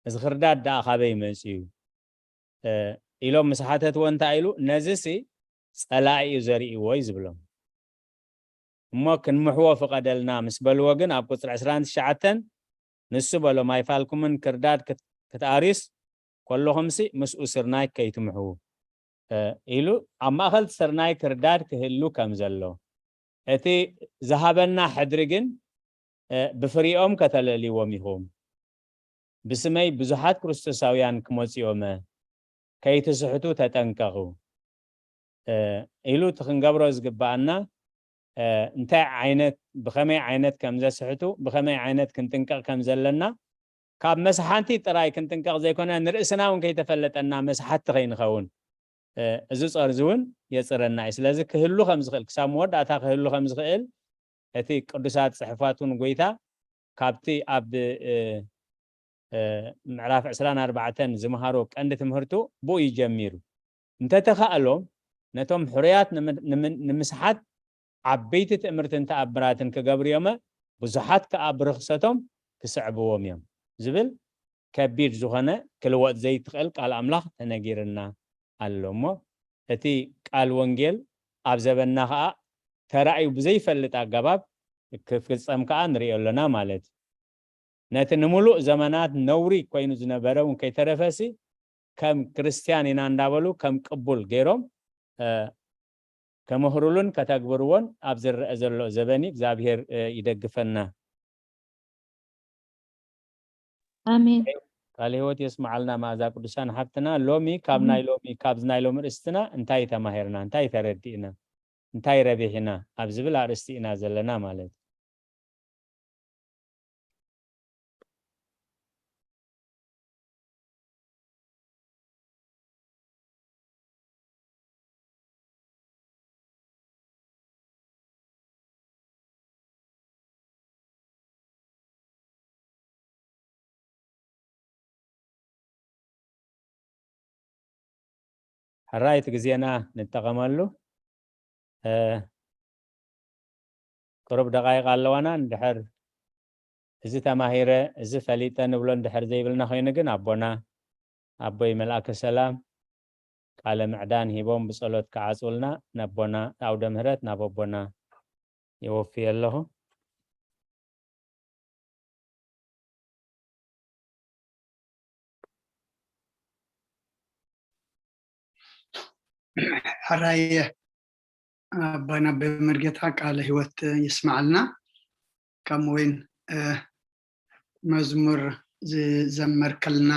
እዚ ክርዳድ ደኣ ካበይ መጺኡ?" እ፣ ኢሎም ምስ ሓተትዎ እንታይ ኢሉ? ነዚሲ ጸላኢ እዩ ዘርእይዎ እዩ ዝብሎም። እሞ ክንምሕዎ ፍቐደልና ምስ በልዎ ግን ኣብ ቁጽሪ ዕስራን ትሽዓተን ንሱ በሎም ኣይፋልኩምን ክርዳድ ክት- ክትኣርዩስ ከለኹምሲ ምስኡ ስርናይ ከይትምሕዉ ኢሉ ኣብ ማእኸል ስርናይ ክርዳድ ክህሉ ከም ዘሎ እቲ ዝሃበና ሕድሪ ግን ብፍሪኦም ከተለልይዎም ኢኹም። ብስመይ ብዙሓት ክርስቶሳውያን ክመጹ እዮመ፣ ከይትስሕቱ ተጠንቀቑ ኢሉ እቲ ክንገብሮ ዝግብኣና እንታይ ዓይነት ብኸመይ ዓይነት ከም ዘስሕቱ ብኸመይ ዓይነት ክንጥንቀቕ ከም ዘለና ካብ መስሓንቲ ጥራይ ክንጥንቀቕ ዘይኮነ ንርእስና እውን ከይተፈለጠና መስሓቲ ከይንኸውን እዚ ጸርዚ እውን የጽረና እዩ። ስለዚ ክህሉ ከም ዝኽእል ክሳብ መወዳእታ ክህሉ ከም ዝኽእል እቲ ቅዱሳት ጽሕፋት እውን ጎይታ ካብቲ ኣብ ምዕራፍ ዕስራን ኣርባዕተን ዝመሃሮ ቀንዲ ትምህርቱ ብኡ እዩ ጀሚሩ። እንተተኻእሎም ነቶም ሕሩያት ንምስሓት ዓበይቲ ትእምርትን ተኣምራትን ክገብሩ እዮመ፣ ብዙሓት ከኣ ብርኽሰቶም ክስዕብዎም እዮም ዝብል ከቢድ ዝኾነ ክልወጥ ዘይትኽእል ቃል ኣምላኽ ተነጊርና ኣሎ እሞ እቲ ቃል ወንጌል ኣብ ዘበንና ከኣ ተራእዩ ብዘይፈልጥ ኣገባብ ክፍጸም ከኣ ንርእዮ ኣሎና ማለት እዩ። ነቲ ንምሉእ ዘመናት ነውሪ ኮይኑ ዝነበረ እውን ከይተረፈሲ ከም ክርስትያን ኢና እንዳበሉ ከም ቅቡል ገይሮም ከምህሩሉን ከተግብርዎን ኣብ ዝረአ ዘሎ ዘበን እግዚኣብሔር ይደግፈና። ኣሜን። ቃል ህይወት የስመዓልና መኣዛ ቅዱሳን ሓብትና። ሎሚ ካብ ናይ ሎሚ ካብዚ ናይ ሎሚ ርእስትና እንታይ ተማሂርና? እንታይ ተረዲእና? እንታይ ረቢሕና? ኣብ ዝብል ኣርእስቲ ኢና ዘለና ማለት እዩ። ሕራይ እቲ ግዜና ንጠቐመሉ። ቅሩብ ደቓይቕ ኣለዋና። እንድሕር እዚ ተማሂረ እዚ ፈሊጠ ንብሎ እንድሕር ዘይብልና ኮይኑ ግን ኣቦና ኣቦይ መልኣከ ሰላም ቃለ ምዕዳን ሂቦም ብጸሎት ክዓጽውልና ነቦና ኣውደ ምህረት ናብ ኣቦና የወፍየ ኣለኹ። ሕራይ ኣቦና ብመርጌታ ቃለ ህይወት የስመዓልና። ከምኡ እውን መዝሙር ዝዘመርክልና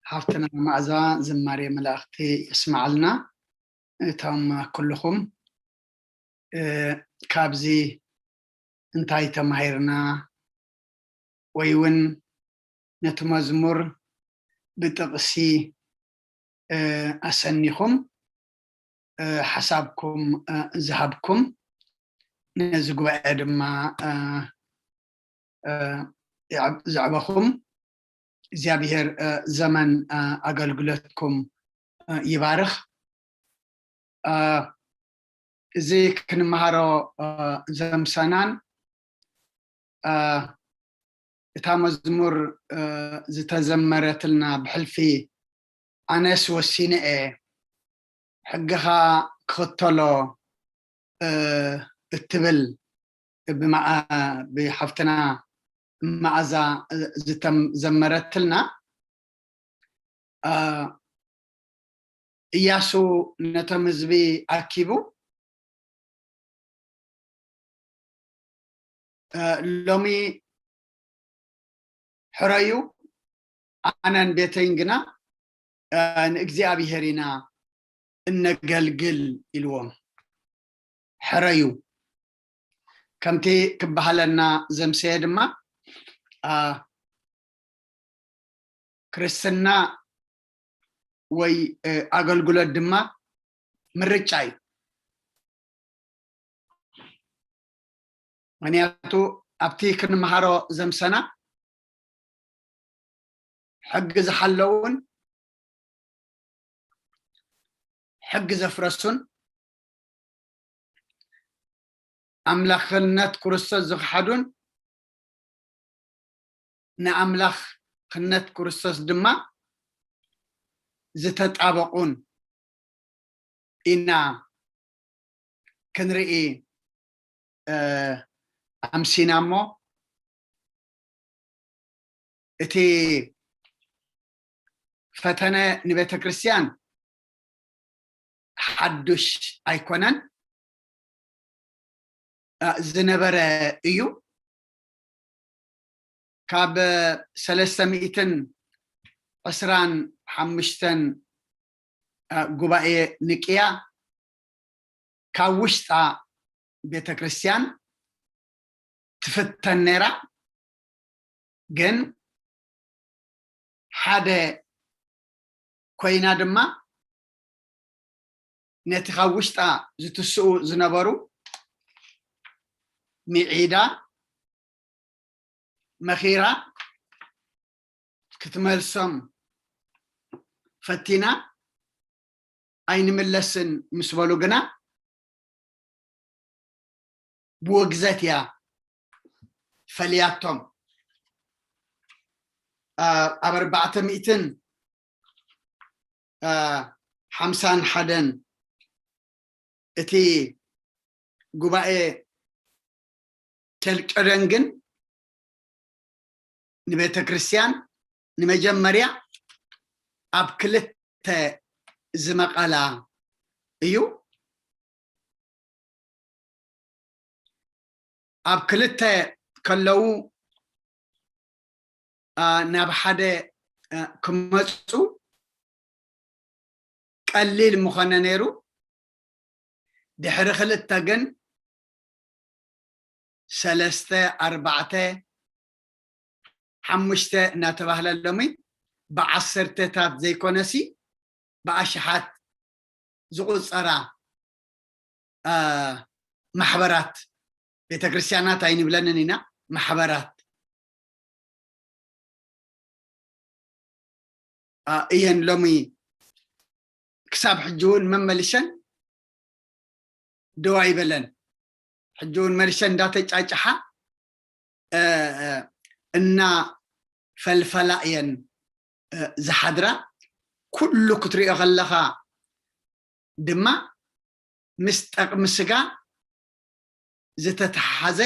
ሓፍትና መኣዛ ዝማሬ መላእኽቲ የስመዓልና። እቶም ኩልኹም ካብዚ እንታይ ተማሂርና ወይ እውን ነቲ መዝሙር ብጥቕሲ ኣሰኒኹም ሓሳብኩም ዝሃብኩም ነዚ ጉባኤ ድማ ዘዕበኹም እግዚኣብሔር ዘመን ኣገልግሎትኩም ይባርኽ። እዚ ክንመሃሮ ዘምሰናን እታ መዝሙር ዝተዘመረትልና ብሕልፊ ኣነስ ወሲነ እየ ሕግኻ ክኽተሎ እትብል ብሓፍትና መኣዛ ዝተዘመረትልና እያሱ ነቶም ህዝቢ ኣኪቡ ሎሚ ሕረዩ ኣነን ቤተይን ግና ንእግዚኣብሔር ኢና እነገልግል ኢልዎም። ሕረዩ ከምቲ ክበሃለና ዘምሰየ ድማ ክርስትና ወይ ኣገልግሎት ድማ ምርጫ እዩ። ምክንያቱ ኣብቲ ክንመሃሮ ዘምሰና ሕጊ ዝሓለውን ሕጊ ዘፍረሱን ኣምላኽነት ክርስቶስ ዝኽሓዱን ንኣምላኽነት ክርስቶስ ድማ ዝተጣበቑን ኢና ክንርኢ ኣምሲና እሞ፣ እቲ ፈተነ ንቤተ ክርስቲያን ሓዱሽ ኣይኮነን፣ ዝነበረ እዩ። ካብ ሰለስተ ሚእትን ዕስራን ሓሙሽተን ጉባኤ ንቅያ ካብ ውሽጣ ቤተ ክርስቲያን ትፍተን ነይራ። ግን ሓደ ኮይና ድማ ነቲ ካብ ውሽጣ ዝትስኡ ዝነበሩ ሚዒዳ መኺራ ክትመልሶም ፈቲና ኣይንምለስን ምስ በሉ ግና ብውግዘት እያ ፈልያቶም። ኣብ ኣርባዕተ ሚእትን ሓምሳን ሓደን እቲ ጉባኤ ኬልቄዶን ግን ንቤተ ክርስቲያን ንመጀመርያ ኣብ ክልተ ዝመቐላ እዩ። ኣብ ክልተ ከለዉ ናብ ሓደ ክመፁ ቀሊል ምኾነ ነይሩ። ድሕሪ ክልተ ግን ሰለስተ ኣርባዕተ ሓሙሽተ እናተባህለ ሎሚ ብዓሰርተታት ዘይኮነሲ ብኣሽሓት ዝቑፀራ ማሕበራት፣ ቤተክርስትያናት ኣይንብለንን ኢና፣ ማሕበራት እየን ሎሚ ክሳብ ሕጂ እውን መመልሸን ደው ኣይበለን። ሕጂ እውን መልሸን እንዳተጫጭሓ እናፈልፈላ እየን ዝሓድራ። ኩሉ ክትሪኦ ከለኻ ድማ ምስ ጠቕሚ ስጋ ዝተተሓሓዘ፣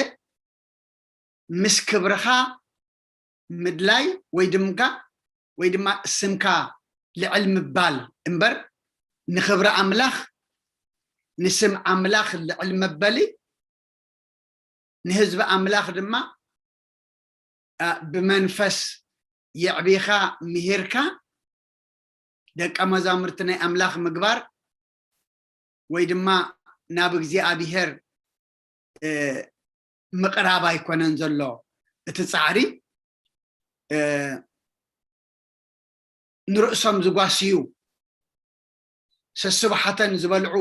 ምስ ክብርኻ ምድላይ ወይ ድምጋ ወይ ድማ ስምካ ልዕል ምባል እምበር፣ ንኽብሪ ኣምላኽ ንስም ኣምላኽ ልዕል መበሊ፣ ንህዝቢ ኣምላኽ ድማ ብመንፈስ የዕቢኻ ምሂርካ ደቀ መዛሙርቲ ናይ ኣምላኽ ምግባር ወይ ድማ ናብ እግዚኣብሄር ምቕራብ ኣይኮነን ዘሎ እቲ ፃዕሪ። ንርእሶም ዝጓስዩ፣ ሰስባሓተን ዝበልዑ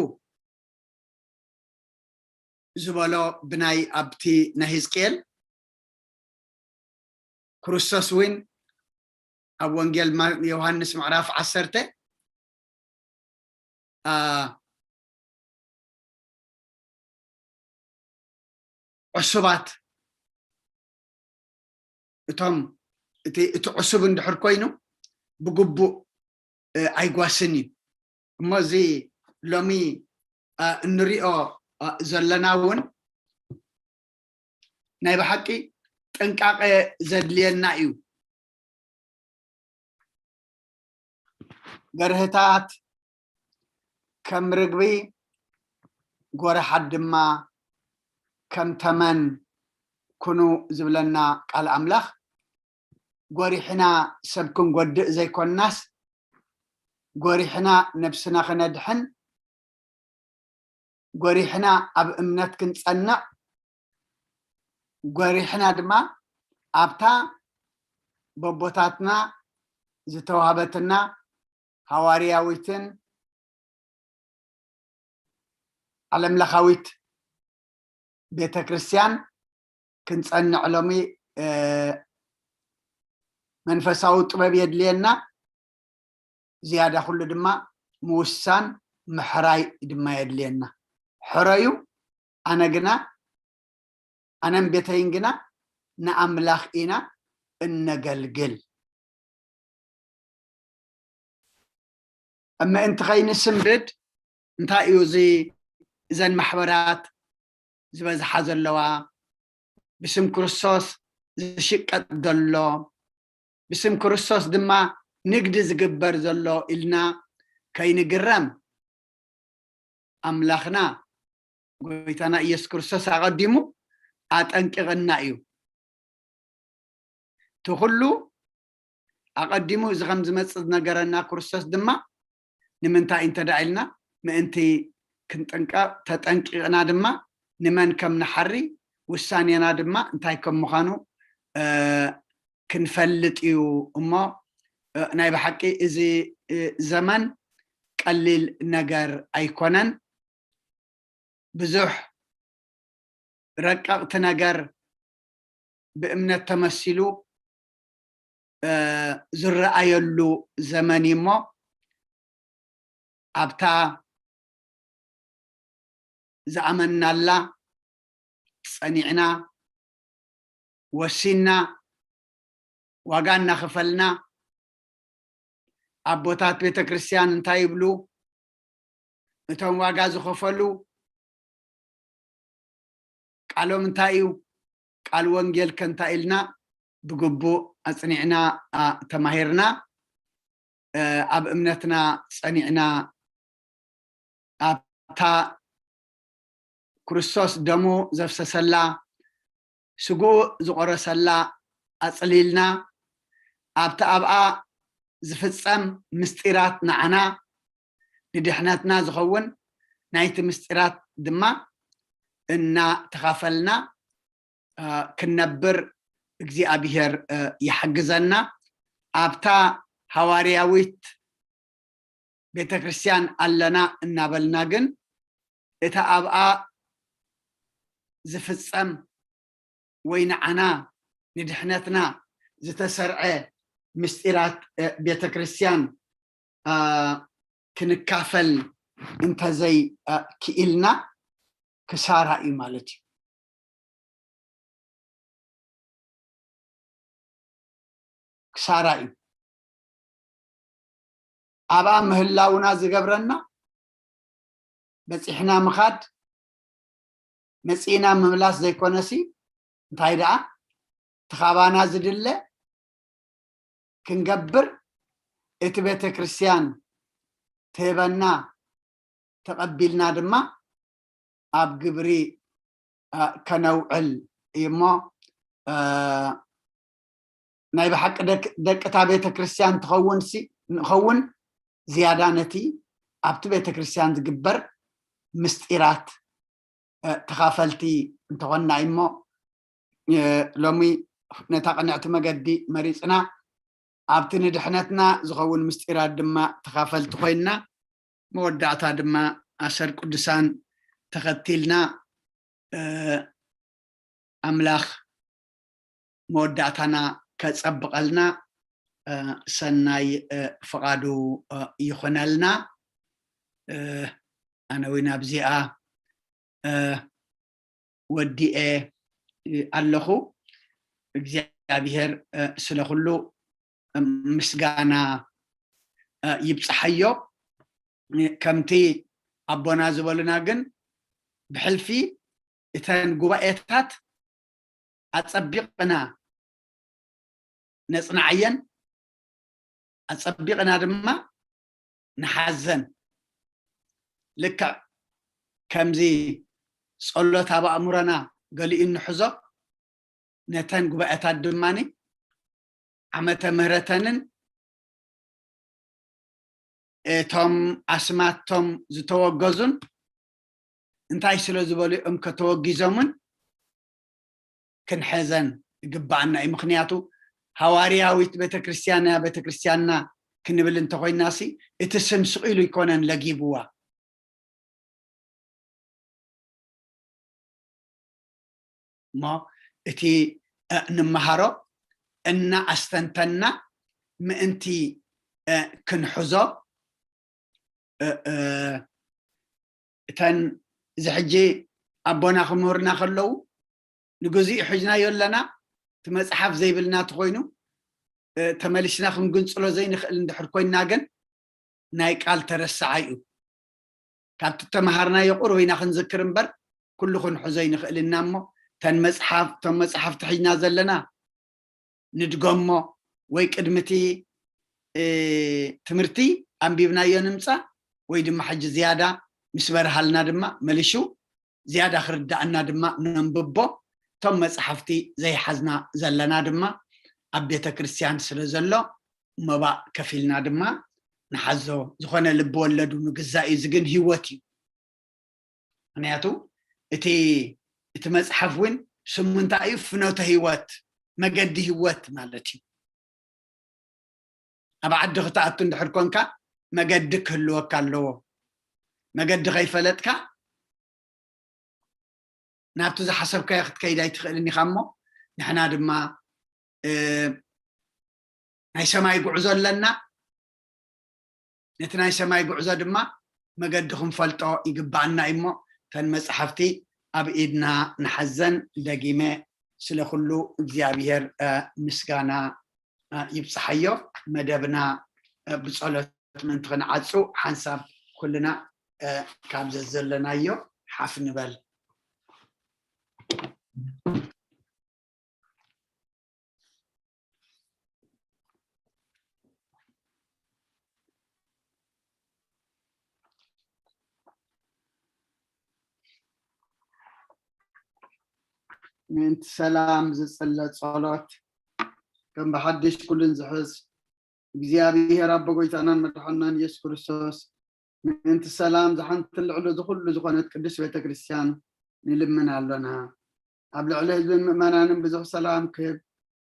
ዝበሎ ብናይ ኣብቲ ናይ ህዝቅኤል፣ ክርስቶስ እውን ኣብ ወንጌል ዮሃንስ ምዕራፍ ዓሰርተ ዕሱባት እቶም እቲ ዕሱብ እንድሕር ኮይኑ ብግቡእ ኣይጓስን እዩ። እሞ እዚ ሎሚ እንሪኦ ዘለና እውን ናይ ብሓቂ ጥንቃቐ ዘድልየና እዩ። ገርህታት ከም ርግቢ፣ ጎረሓት ድማ ከም ተመን ኩኑ ዝብለና ቃል ኣምላኽ፣ ጎሪሕና ሰብ ክንጎድእ ዘይኮንናስ፣ ጎሪሕና ነብስና ክነድሕን፣ ጎሪሕና ኣብ እምነት ክንጸንዕ፣ ጎሪሕና ድማ ኣብታ በቦታትና ዝተዋህበትና ሃዋርያዊትን ዓለምለኻዊት ቤተ ክርስቲያን ክንጸንዕ ሎሚ መንፈሳዊ ጥበብ የድልየና። ዝያዳ ኩሉ ድማ ምውሳን ምሕራይ ድማ የድልየና። ሕረዩ፣ ኣነ ግና ኣነን ቤተይን ግና ንኣምላኽ ኢና እነገልግል። ምእንቲ ከይንስንብድ እንታይ እዩ እዚ እዘን ማሕበራት ዝበዝሓ ዘለዋ ብስም ክርስቶስ ዝሽቀጥ ዘሎ ብስም ክርስቶስ ድማ ንግዲ ዝግበር ዘሎ ኢልና ከይንግረም ኣምላኽና ጎይታና ኢየሱስ ክርስቶስ ኣቐዲሙ ኣጠንቂቕና እዩ። እቲ ኩሉ ኣቐዲሙ እዚ ከም ዝመፅእ ዝነገረና ክርስቶስ ድማ ንምንታይ እንተዳ ኢልና ምእንቲ ክንጥንቀቕ ተጠንቂቕና ድማ ንመን ከም ንሓሪ ውሳኔና ድማ እንታይ ከም ምዃኑ ክንፈልጥ እዩ። እሞ ናይ ብሓቂ እዚ ዘመን ቀሊል ነገር ኣይኮነን። ብዙሕ ረቀቕቲ ነገር ብእምነት ተመሲሉ ዝረኣየሉ ዘመን እዩ። እሞ ኣብታ ዝኣመንናላ ጸኒዕና ወሲንና ዋጋ እናኸፈልና ኣቦታት ቤተ ክርስቲያን እንታይ ይብሉ? እቶም ዋጋ ዝኸፈሉ ቃሎም እንታይ እዩ? ቃል ወንጌል ከ እንታይ ኢልና ብግቡእ ኣጽኒዕና ተማሂርና ኣብ እምነትና ጸኒዕና ኣብታ ክርስቶስ ደሙ ዘፍሰሰላ ስግኡ ዝቆረሰላ ኣጽሊልና ኣብቲ ኣብኣ ዝፍጸም ምስጢራት ንዓና ንድሕነትና ዝኸውን ናይቲ ምስጢራት ድማ እናተኻፈልና ክንነብር እግዚኣብሔር ይሓግዘና። ኣብታ ሃዋርያዊት ቤተ ክርስቲያን ኣለና እናበልና ግን እታ ኣብኣ ዝፍጸም ወይ ንዓና ንድሕነትና ዝተሰርዐ ምስጢራት ቤተ ክርስቲያን ክንካፈል እንተዘይ ክኢልና ክሳራ እዩ ማለት እዩ። ክሳራ እዩ። ኣብኣ ምህላውና ዝገብረና በፂሕና ምኻድ መፂእና ምምላስ ዘይኮነሲ እንታይ ደኣ ትኻባና ዝድለ ክንገብር እቲ ቤተ ክርስቲያን ትህበና ተቐቢልና ድማ ኣብ ግብሪ ከነውዕል እዩ እሞ ናይ ብሓቂ ደቅታ ቤተ ክርስቲያን ትኸውን ንኸውን ዝያዳ ነቲ ኣብቲ ቤተ ክርስቲያን ዝግበር ምስጢራት ተኻፈልቲ እንተኾንና እሞ ሎሚ ነታ ቅንዕቲ መገዲ መሪፅና ኣብቲ ንድሕነትና ዝኸውን ምስጢራት ድማ ተኻፈልቲ ኮይንና መወዳእታ ድማ ኣሰር ቅዱሳን ተኸቲልና ኣምላኽ መወዳእታና ከጸብቐልና ሰናይ ፍቓዱ ይኹነልና። ኣነ እውን ኣብዚኣ ወዲኤ ኣለኹ። እግዚኣብሔር ስለ ኩሉ ምስጋና ይብፅሓዮ። ከምቲ ኣቦና ዝበሉና ግን ብሕልፊ እተን ጉባኤታት ኣጸቢቕና ነጽንዓየን ኣጸቢቕና ድማ ንሓዘን። ልክዕ ከምዚ ጸሎት ኣብ ኣእምሮና ገሊኡ እንሕዞ ነተን ጉባኤታት ድማ ዓመተ ምህረተንን እቶም ኣስማቶም ዝተወገዙን እንታይ ስለ ዝበሉ እዮም ከተወጊዞምን ክንሕዘን ይግባኣና እዩ። ምክንያቱ ሃዋርያዊት ቤተክርስትያን እያ ቤተክርስትያንና ክንብል እንተኮይናሲ እቲ ስም ስቕ ኢሉ ይኮነን ለጊብዋ። እሞ እቲ ንምሃሮ እናኣስተንተና ምእንቲ ክንሕዞ እተን እዚ ሕጂ ኣቦና ክምህርና ከለዉ ንግዚኡ ሒዝናዮ ኣለና። እቲ መፅሓፍ ዘይብልና ተኮይኑ ተመሊስና ክንግንፅሎ ዘይንኽእል እንድሕር ኮይንና ግን ናይ ቃል ተረሳዓይ እዩ። ካብቲ ተምሃርናዮ ቁሩብ ኢና ክንዝክር እምበር፣ ኩሉ ክንሕዞ ይንኽእል ኢና እሞ፣ እተን መጽሓፍ-፣ እቶም መጽሓፍቲ ሒዝና ዘለና ንድገሞ፣ ወይ ቅድሚ እቲ፣ እ፣ ትምህርቲ ኣንቢብናዮ ንምጻእ፣ ወይ ድማ ሕጂ ዝያዳ ምስ በርሃልና ድማ መሊሹ ዝያዳ ክርዳእና ድማ ነንብቦ። እቶም መጽሓፍቲ ዘይሓዝና ዘለና ድማ ኣብ ቤተ ክርስቲያን ስለ ዘሎ፣ መባእ ከፊልና ድማ ንሓዞ። ዝኾነ ልቢ ወለዱ ምግዛእ እዩ፣ እዚ ግን ህይወት እዩ። ምኽንያቱ እቲ፣ እቲ መጽሓፍ እውን ስሙ እንታይ እዩ? ፍኖተ ህይወት፣ መገዲ ህይወት ማለት እዩ። ኣብ ዓዲ ክትኣቱ እንድሕር ኮንካ፣ መገዲ ክህልወካ ኣለዎ። መገዲ ከይፈለጥካ፣ ናብቲ ዝሓሰብካዮ ክትከይድ ኣይትኽእልን ኢኻ። እሞ ንሕና ድማ፣ እ፣ ናይ ሰማይ ጉዕዞ ኣለና። ነቲ ናይ ሰማይ ጉዕዞ ድማ መገዲ ክንፈልጦ ይግባኣና እዩ። እሞ እተን መጽሓፍቲ ኣብ ኢድና ንሓዘን። ደጊመ ስለ ኩሉ እግዚኣብሔር፣ እ፣ ምስጋና፣ እ፣ ይብጽሓዮ። መደብና፣ እ፣ ብጸሎት ምእንቲ ክንዓጹ፣ ሓንሳብ ኩልና፣ እ፣ ካብ ዘዘለናዮ ሓፍ ንበል። ምእንቲ ሰላም ዝጽለ ጸሎት፣ ከም ብሓድሽ ኩሉን ዝሕዝ እግዚኣብሔር ኣቦ ጎይታናን መድሓናን ኢየሱስ ክርስቶስ፣ ምእንቲ ሰላም ዝሓንትን ልዕሊ ዝኹሉ ዝኾነት ቅድስት ቤተ ክርስቲያን ንልምን ኣሎና። ኣብ ልዕሊ ህዝብን ምእመናንን ብዙሕ ሰላም ክህብ፣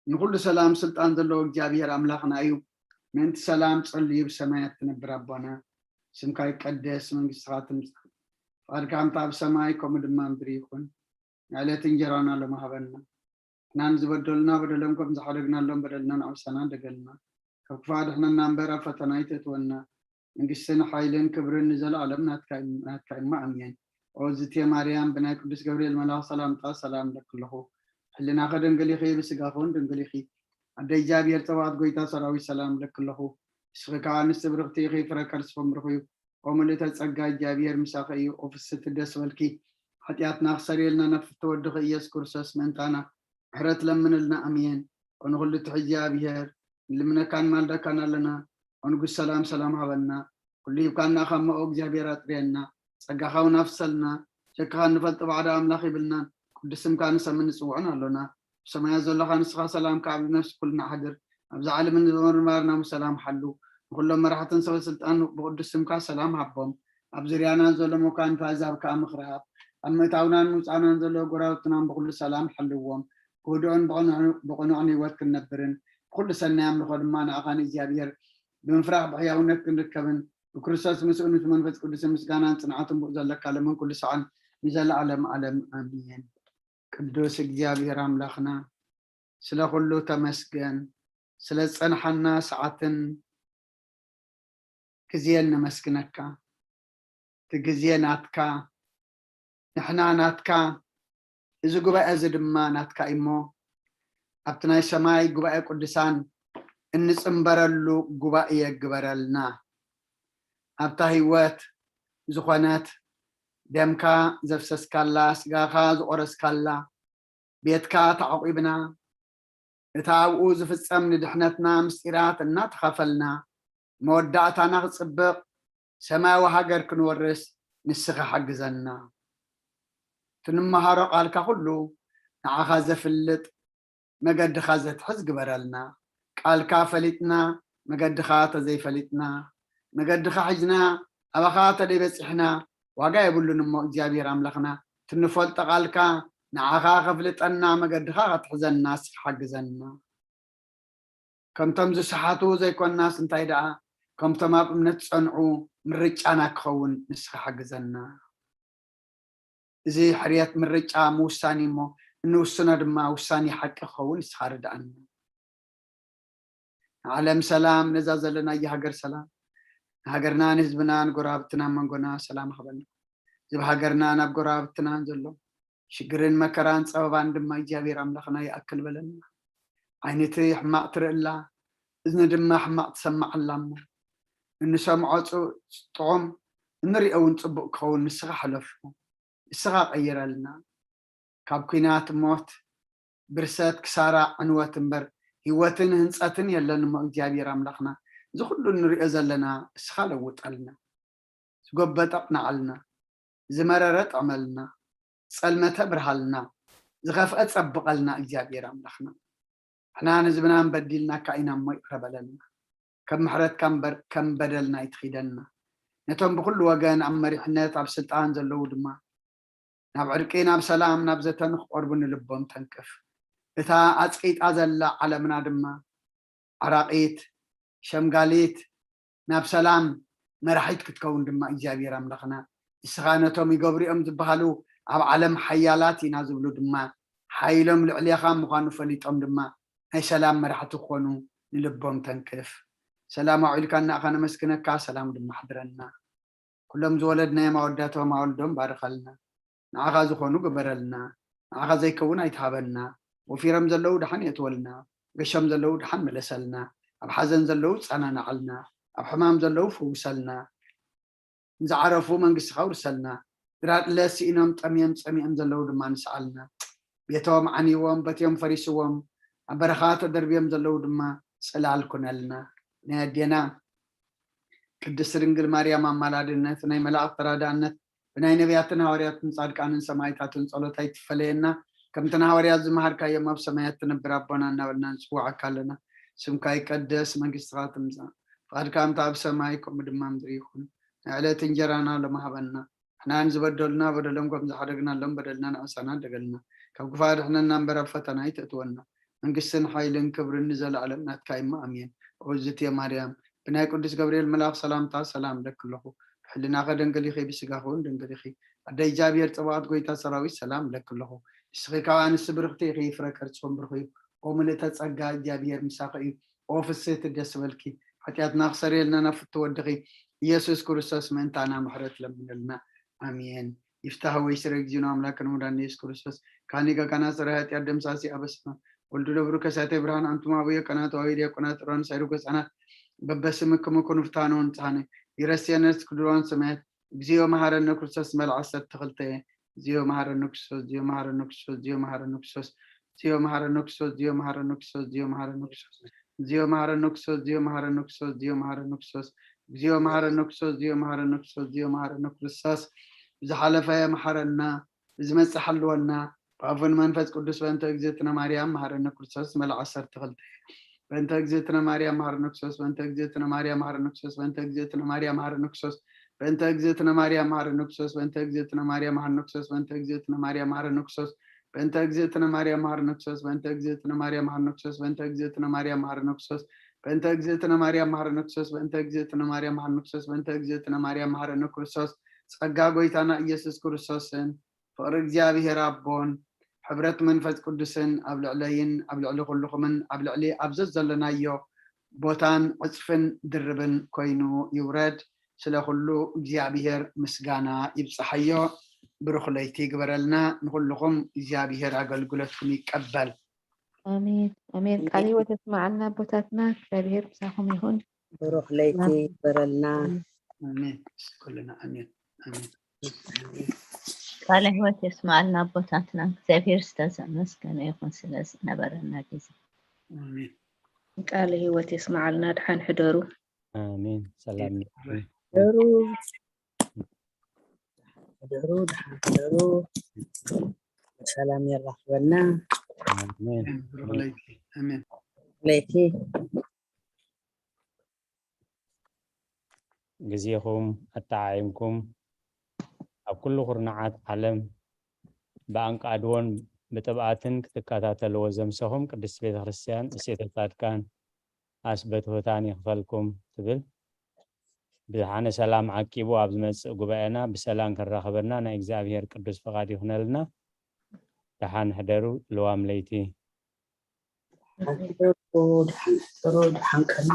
ንኹሉ ሰላም ስልጣን ዘለዎ እግዚኣብሔር ኣምላኽና እዩ። ምእንቲ ሰላም ጸልዩ ብሰማያት ትነብር ኣቦና፣ ስምካ ይቀደስ፣ መንግስትኻ ትምጻእ፣ ፍቓድካ ከምታ ኣብ ሰማይ ከምኡ ድማ ምድሪ ይኹን። ዕለት እንጀራና ሎሚ ሃበና። ንሕና ንዝበደሉና በደሎም ከም ዝሓደግናሎም በደልና ንኣውሳና ደገልና። ካብ ክፉእ ኣድሕነና እምበር ኣብ ፈተና ኣይተእትወና። መንግስትን ሓይልን ክብርን ንዘለኣለም ናትካ እዩ፣ ናትካ እዩ እሞ ኣሜን። ኦ ዝቴ ማርያም፣ ብናይ ቅዱስ ገብርኤል መልኣኽ ሰላምታ ሰላም እብለኪ ኣለኹ። ሕልናኺ ድንግል ኢኺ፣ ብስጋኺ እውን ድንግል ኢኺ። ኣደ እግዚኣብሔር ጸባኦት፣ ጎይታ ሰራዊት፣ ሰላም እብለኪ ኣለኹ። ንስኺ ከኣ ኣንስቲ ብርኽቲ ኢኺ፣ ፍረ ከርስኺ ብሩኽ እዩ። ኦ ምልእተ ጸጋ፣ እግዚኣብሔር ምሳኺ እዩ። ኦ ፍስሕቲ ደስ በልኪ፣ ሓጢኣትና ክሰርየልና ናብ ፍትወ ወድኺ ኢየሱስ ክርስቶስ ምእንታና ምሕረት ለምንልና። ኣሜን። ኦ ንኹሉ ትሕዝ እግዚኣብሔር፣ ንልምነካን ማልደካን ኣለና። ኦ ንጉስ ሰላም፣ ሰላም ሃበና። ኩሉ ሂብካና ካብ መኦ እግዚኣብሔር ኣጥርየና። ጸጋኻ እውን ኣፍሰልና። ሸክኻ እንፈልጦ ባዕዳ ኣምላኽ ይብልናን። ቅዱስ ስምካ ንሰምን ንጽውዖን ኣሎና። ብሰማያት ዘሎኻ ንስኻ ሰላምካ ኣብ ነፍሲ ኩልና ሓድር። ኣብዛ ዓለም እንዝበር ምንባርና ብሰላም ሓሉ። ንኹሎም መራሕትን ሰበ ስልጣን ብቅዱስ ስምካ ሰላም ሃቦም። ኣብ ዙርያና ዘሎ መኳንንቲ ኣህዛብ ከኣ ምኽሪ ሃብ። ኣብ ምእታውናን ምውጻእናን ዘሎ ጎረባብትናን ብኹሉ ሰላም ሓልዎም። ብህዱእን ብቕኑዕ-፣ ብቕኑዕን ህይወት ክንነብርን ብኹሉ ሰናይ ኣምልኾ ድማ ንኣኻ ንእግዚኣብሔር ብምፍራሕ ብሕያውነት ክንርከብን ብክርስቶስ ምስኡ ነቲ መንፈስ ቅዱስን ምስጋናን ጽንዓትን ብኡ ዘለካ ለምን ኩሉ ሰዓን ንዘለዓለም ዓለም ኣሜን። ቅዱስ እግዚኣብሔር ኣምላኽና፣ ስለ ኩሉ ተመስገን። ስለ ዝጸንሓና ሰዓትን ግዜን ነመስግነካ። እቲ ግዜ ናትካ፣ ንሕና ናትካ፣ እዚ ጉባኤ እዚ ድማ ናትካ እዩ እሞ፣ ኣብቲ ናይ ሰማይ ጉባኤ ቅዱሳን እንጽንበረሉ ጉባኤ ግበረልና። ኣብታ ህይወት ዝኾነት ደምካ ዘፍሰስካላ፣ ስጋኻ ዝቖረስካላ ቤትካ ተዓቂብና፣ እቲ ኣብኡ ዝፍጸም ንድሕነትና ምስጢራት እናተኻፈልና፣ መወዳእታና ክጽብቕ፣ ሰማያዊ ሃገር ክንወርስ ንስኻ ሓግዘና። እቲ ንመሃሮ ቃልካ ኩሉ ንዓኻ ዘፍልጥ፣ መገድኻ ዘትሕዝ ግበረልና። ቃልካ ፈሊጥና፣ መገድኻ ተዘይፈሊጥና፣ መገድኻ ሒዝና፣ ኣባኻ ተደይበጺሕና፣ ዋጋ የብሉን እሞ እግዚኣብሔር ኣምላኽና፣ እቲ ንፈልጦ ቃልካ ንዓኻ ከፍልጠና፣ መገድኻ ከትሕዘና፣ ንስኻ ሓግዘና። ከምቶም ዝሰሓቱ ዘይኮንናስ እንታይ ደኣ፣ ከምቶም ኣብ እምነት ዝጸንዑ ምርጫና ክኸውን ንስኻ ሓግዘና። እዚ ሕርየት ምርጫ ምውሳን እዩ እሞ፣ እንውስኖ ድማ ውሳኔ ሓቂ ክኸውን ንስኻ ርድኣና። ንዓለም ሰላም፣ ነዛ ዘለናያ ሃገር ሰላም፣ ንሃገርና፣ ንህዝብና፣ ንጎረባብትና፣ መንጎና ሰላም ሃበና። እዚ ኣብ ሃገርናን ኣብ ጎረባብትናን ዘሎ ሽግርን መከራን ጸበባን ድማ እግዚኣብሔር ኣምላኽና ይኣክል በለና። ዓይኒ እቲ ሕማቕ ትርእላ፣ እዝኒ ድማ ሕማቕ ትሰምዓላ እሞ፣ እንሰምዖ ጽ- ጥዑም፣ እንሪኦ እውን ጽቡቕ ክኸውን ንስኻ ሕለፎ። ንስኻ ቀይረልና። ካብ ኲናት፣ ሞት፣ ብርሰት፣ ክሳራ፣ ዕንወት እምበር ህይወትን ህንጸትን የለን እሞ እግዚኣብሔር ኣምላኽና፣ እዚ ኩሉ እንሪኦ ዘለና እስኻ ለውጠልና። ዝጎበጠ ኣቕንዓልና፣ ዝመረረ ጥዕመልና፣ ዝጸልመተ ብርሃልና፣ ዝኸፍአ ጸብቐልና እግዚኣብሔር ኣምላኽና። ንሕናን ህዝብናን በዲልናካ ኢና እሞ ይቕረ በለልና። ከም ምሕረትካ እምበር ከም በደልና ኣይትኺደና። ነቶም ብኹሉ ወገን ኣብ መሪሕነት ኣብ ስልጣን ዘለዉ ድማ ናብ ዕርቂ፣ ናብ ሰላም፣ ናብ ዘተ ንክቐርቡ ንልቦም ተንክፍ። እታ ኣጽቂጣ ዘላ ዓለምና ድማ ዓራቒት፣ ሸምጋሊት፣ ናብ ሰላም መራሒት ክትከውን ድማ እግዚኣብሔር ኣምላኽና ንስኻ ነቶም ይገብሩ እዮም ዝበሃሉ ኣብ ዓለም ሓያላት ኢና ዝብሉ ድማ ሓይሎም ልዕሌኻ ምዃኑ ፈሊጦም ድማ ናይ ሰላም መራሕቲ ክኾኑ ንልቦም ተንክፍ። ሰላም ኣውዒልካ ንኣኻ ነመስግነካ፣ ሰላም ድማ ኣሕድረና። ኩሎም ዝወለድናዮም ኣወዳቶም ኣወልዶም ባርኸልና። ንዓኻ ዝኾኑ ግበረልና። ንዓኻ ዘይከውን ኣይትሃበና። ወፊሮም ዘለዉ ደሓን የእትወልና። ገሾም ዘለዉ ደሓን መለሰልና። ኣብ ሓዘን ዘለዉ ጸናናዓልና። ኣብ ሕማም ዘለዉ ፍውሰልና። ንዝዓረፉ መንግስትኻ ውርሰልና። ድራጥለት ስኢኖም ጠምዮም ጸሚኦም ዘለዉ ድማ ንስኣልና። ቤቶም ዓንይዎም በትዮም ፈሪስዎም ኣብ በረኻ ተደርብዮም ዘለዉ ድማ ጽላል ኩነልና። ናይ ኣዴና ቅድስቲ ድንግል ማርያም ኣማላድነት፣ ናይ መላእኽቲ ተራዳእነት፣ ብናይ ነቢያትን ሃዋርያትን ጻድቃንን ሰማዕታትን ጸሎት ኣይትፈለየና። ከምቲ ንሃዋርያት ዝመሃርካዮም ኣብ ሰማያት ትነብር ኣቦና እናበልና ንጽውዓካ ኣለና። ስምካ ይቀደስ፣ መንግስትኻ ትምጻእ፣ ፍቓድካ ከምቲ ኣብ ሰማይ ከምኡ ድማ ምድሪ ይኹን። ናይ ዕለት እንጀራና ሎሚ ሃበና። ንሕና ንዝበደሉና በደሎም ከም ዝሓደግናሎም በደልና ንዕሳና ደገልና። ካብ ክፉእ ኣድሕነና እምበር ኣብ ፈተና ኣይተእትወና። መንግስትን ሓይልን ክብርን ንዘለኣለም ናትካ እዩ እሞ ኣሜን። ኦ እግዝእትየ ማርያም፣ ብናይ ቅዱስ ገብርኤል መልኣኽ ሰላምታ ሰላም እለኪ ኣለኹ። ብሕልናኸ ደንግል ኢኺ፣ ብስጋኸ እውን ደንግል ኢኺ። ኣደ እግዚኣብሔር ጽባኦት፣ ጎይታ ሰራዊት ሰላም እለኪ ኣለኹ። ንስኺ ካብ ኣንስቲ ብርኽቲ ኢኺ፣ ፍረ ከርሲ እውን ብሩኽ እዩ። ኦ ምልእተ ጸጋ፣ እግዚኣብሔር ምሳኺ እዩ። ኦ ፍስህቲ፣ ደስ በልኪ። ሓጢኣትና ክሰርየልና ናብ ፍቱ ወድኺ ኢየሱስ ክርስቶስ ምእንታና ምሕረት ለምነልና። ኣሜን። ይፍታህ ወይ ስረ እግዚእነ አምላክነ መድኃኒነ ኢየሱስ ክርስቶስ ካኒ ጋጋና ስረ ኃጢአት ደምሳሲ አበስመ ወልዱ ለብሩ ከሳቴ ብርሃን አንቱም አብዮ ቀናት ዋዊ ዲያቆናት ሮን ሳይሩ ገጻናት በበስምክሙ ኩኑ ፍትሐነ ወንጽሐነ ይረስየነ ስክድሮን ሰማያት እግዚኦ መሐረነ ክርስቶስ መልዓ ዓሰርተ ክልተ እግዚኦ መሐረነ ክርስቶስ፣ እግዚኦ መሐረነ ክርስቶስ፣ እግዚኦ መሐረነ ክርስቶስ፣ እግዚኦ መሐረነ ክርስቶስ፣ እግዚኦ መሐረነ ክርስቶስ፣ እግዚኦ መሐረነ ክርስቶስ፣ እግዚኦ መሐረነ ክርስቶስ፣ እግዚኦ መሐረነ ክርስቶስ፣ እግዚኦ መሐረነ ክርስቶስ፣ እግዚኦ መሐረነ ክርስቶስ፣ እግዚኦ መሐረነ ክርስቶስ፣ እግዚኦ መሐረነ ክርስቶስ፣ ብዝሓለፈ መሐረና፣ ብዝመጽእ ሓልወና፣ ብኣፉን መንፈስ ቅዱስ በእንተ እግዝእትነ ማርያም መሐረነ ክርስቶስ መልዓ ዓሰርተ ክልተ በእንተ እግዝእትነ ማርያም መሐረነ ክርስቶስ፣ በእንተ እግዝእትነ ማርያም መሐረነ ክርስቶስ፣ በእንተ እግዝእትነ ማርያም መሐረነ ክርስቶስ፣ በእንተ እግዝእትነ ማርያም መሐረነ ክርስቶስ፣ በእንተ እግዝእትነ ማርያም መሐረነ ክርስቶስ፣ በእንተ እግዝእትነ ማርያም መሐረነ ክርስቶስ፣ በእንተ እግዝእትነ ማርያም መሐረነ ክርስቶስ፣ በእንተ እግዝእትነ ማርያም መሐረነ ክርስቶስ፣ በእንተ እግዝእትነ ማርያም መሐረነ ክርስቶስ፣ በእንተ እግዝእትነ ማርያም መሐረነ ክርስቶስ፣ በእንተ እግዝእትነ ማርያም መሐረነ ክርስቶስ፣ በእንተ እግዝእትነ ማርያም መሐረነ ክርስቶስ፣ ጸጋ ጎይታና ኢየሱስ ክርስቶስን ፍቕሪ እግዚኣብሔር ኣቦን ሕብረት መንፈስ ቅዱስን ኣብ ልዕለይን ኣብ ልዕሊ ኩልኹምን ኣብ ልዕሊ ኣብ ዘዘለናዮ ቦታን ዕጽፍን ድርብን ኮይኑ ይውረድ። ስለ ኩሉ እግዚኣብሔር ምስጋና ይብጽሓዮ። ብሩኽ ለይቲ ይግበረልና። ንኹልኹም እግዚኣብሔር ኣገልግሎትኩም ይቀበል። ኣሜን ኣሜን። ቃል ህይወት የስማዓልና ኣቦታትና፣ እግዚኣብሔር ምሳኹም ይኹን። ብሩኽ ለይቲ ይግበረልና። ኣሜን። ኩልና ኣሜን ኣሜን። ቃለ ህይወት የስማዓልና ኣቦታትና። እግዚኣብሔር ዝተመስገነ ይኹን ስለ ዝነበረና ግዜ። ኣሜን። ቃለ ህይወት የስማዓልና። ድሓን ሕደሩ። ኣሜን። ሰላም ይኹን። ሕደሩ ሕደሩ፣ ድሓን ሕደሩ። ሰላም የራኽበና። ኣሜን። ብሩኽ ለይቲ። ኣሜን። ለይቲ ግዜኹም ኣጠዓዒምኩም ኣብ ኩሉ ኩርናዓት ዓለም ብኣንቃድዎን ብጥብኣትን ክትከታተልዎ ዘምሰኹም ቅድስት ቤተ ክርስቲያን እሴተ ጻድቃን ኣስበትሆታን ይኽፈልኩም ትብል። ብዝሓነ ሰላም ዓቂቡ ኣብ ዝመጽእ ጉባኤና ብሰላም ከራኽበና ናይ እግዚኣብሔር ቅዱስ ፍቓድ ይኹነልና። ደሓን ሕደሩ። ልዋም ለይቲ። ድሓን ሕደሩ፣ ድሓን ሕደሩ፣ ድሓን ቀኑ።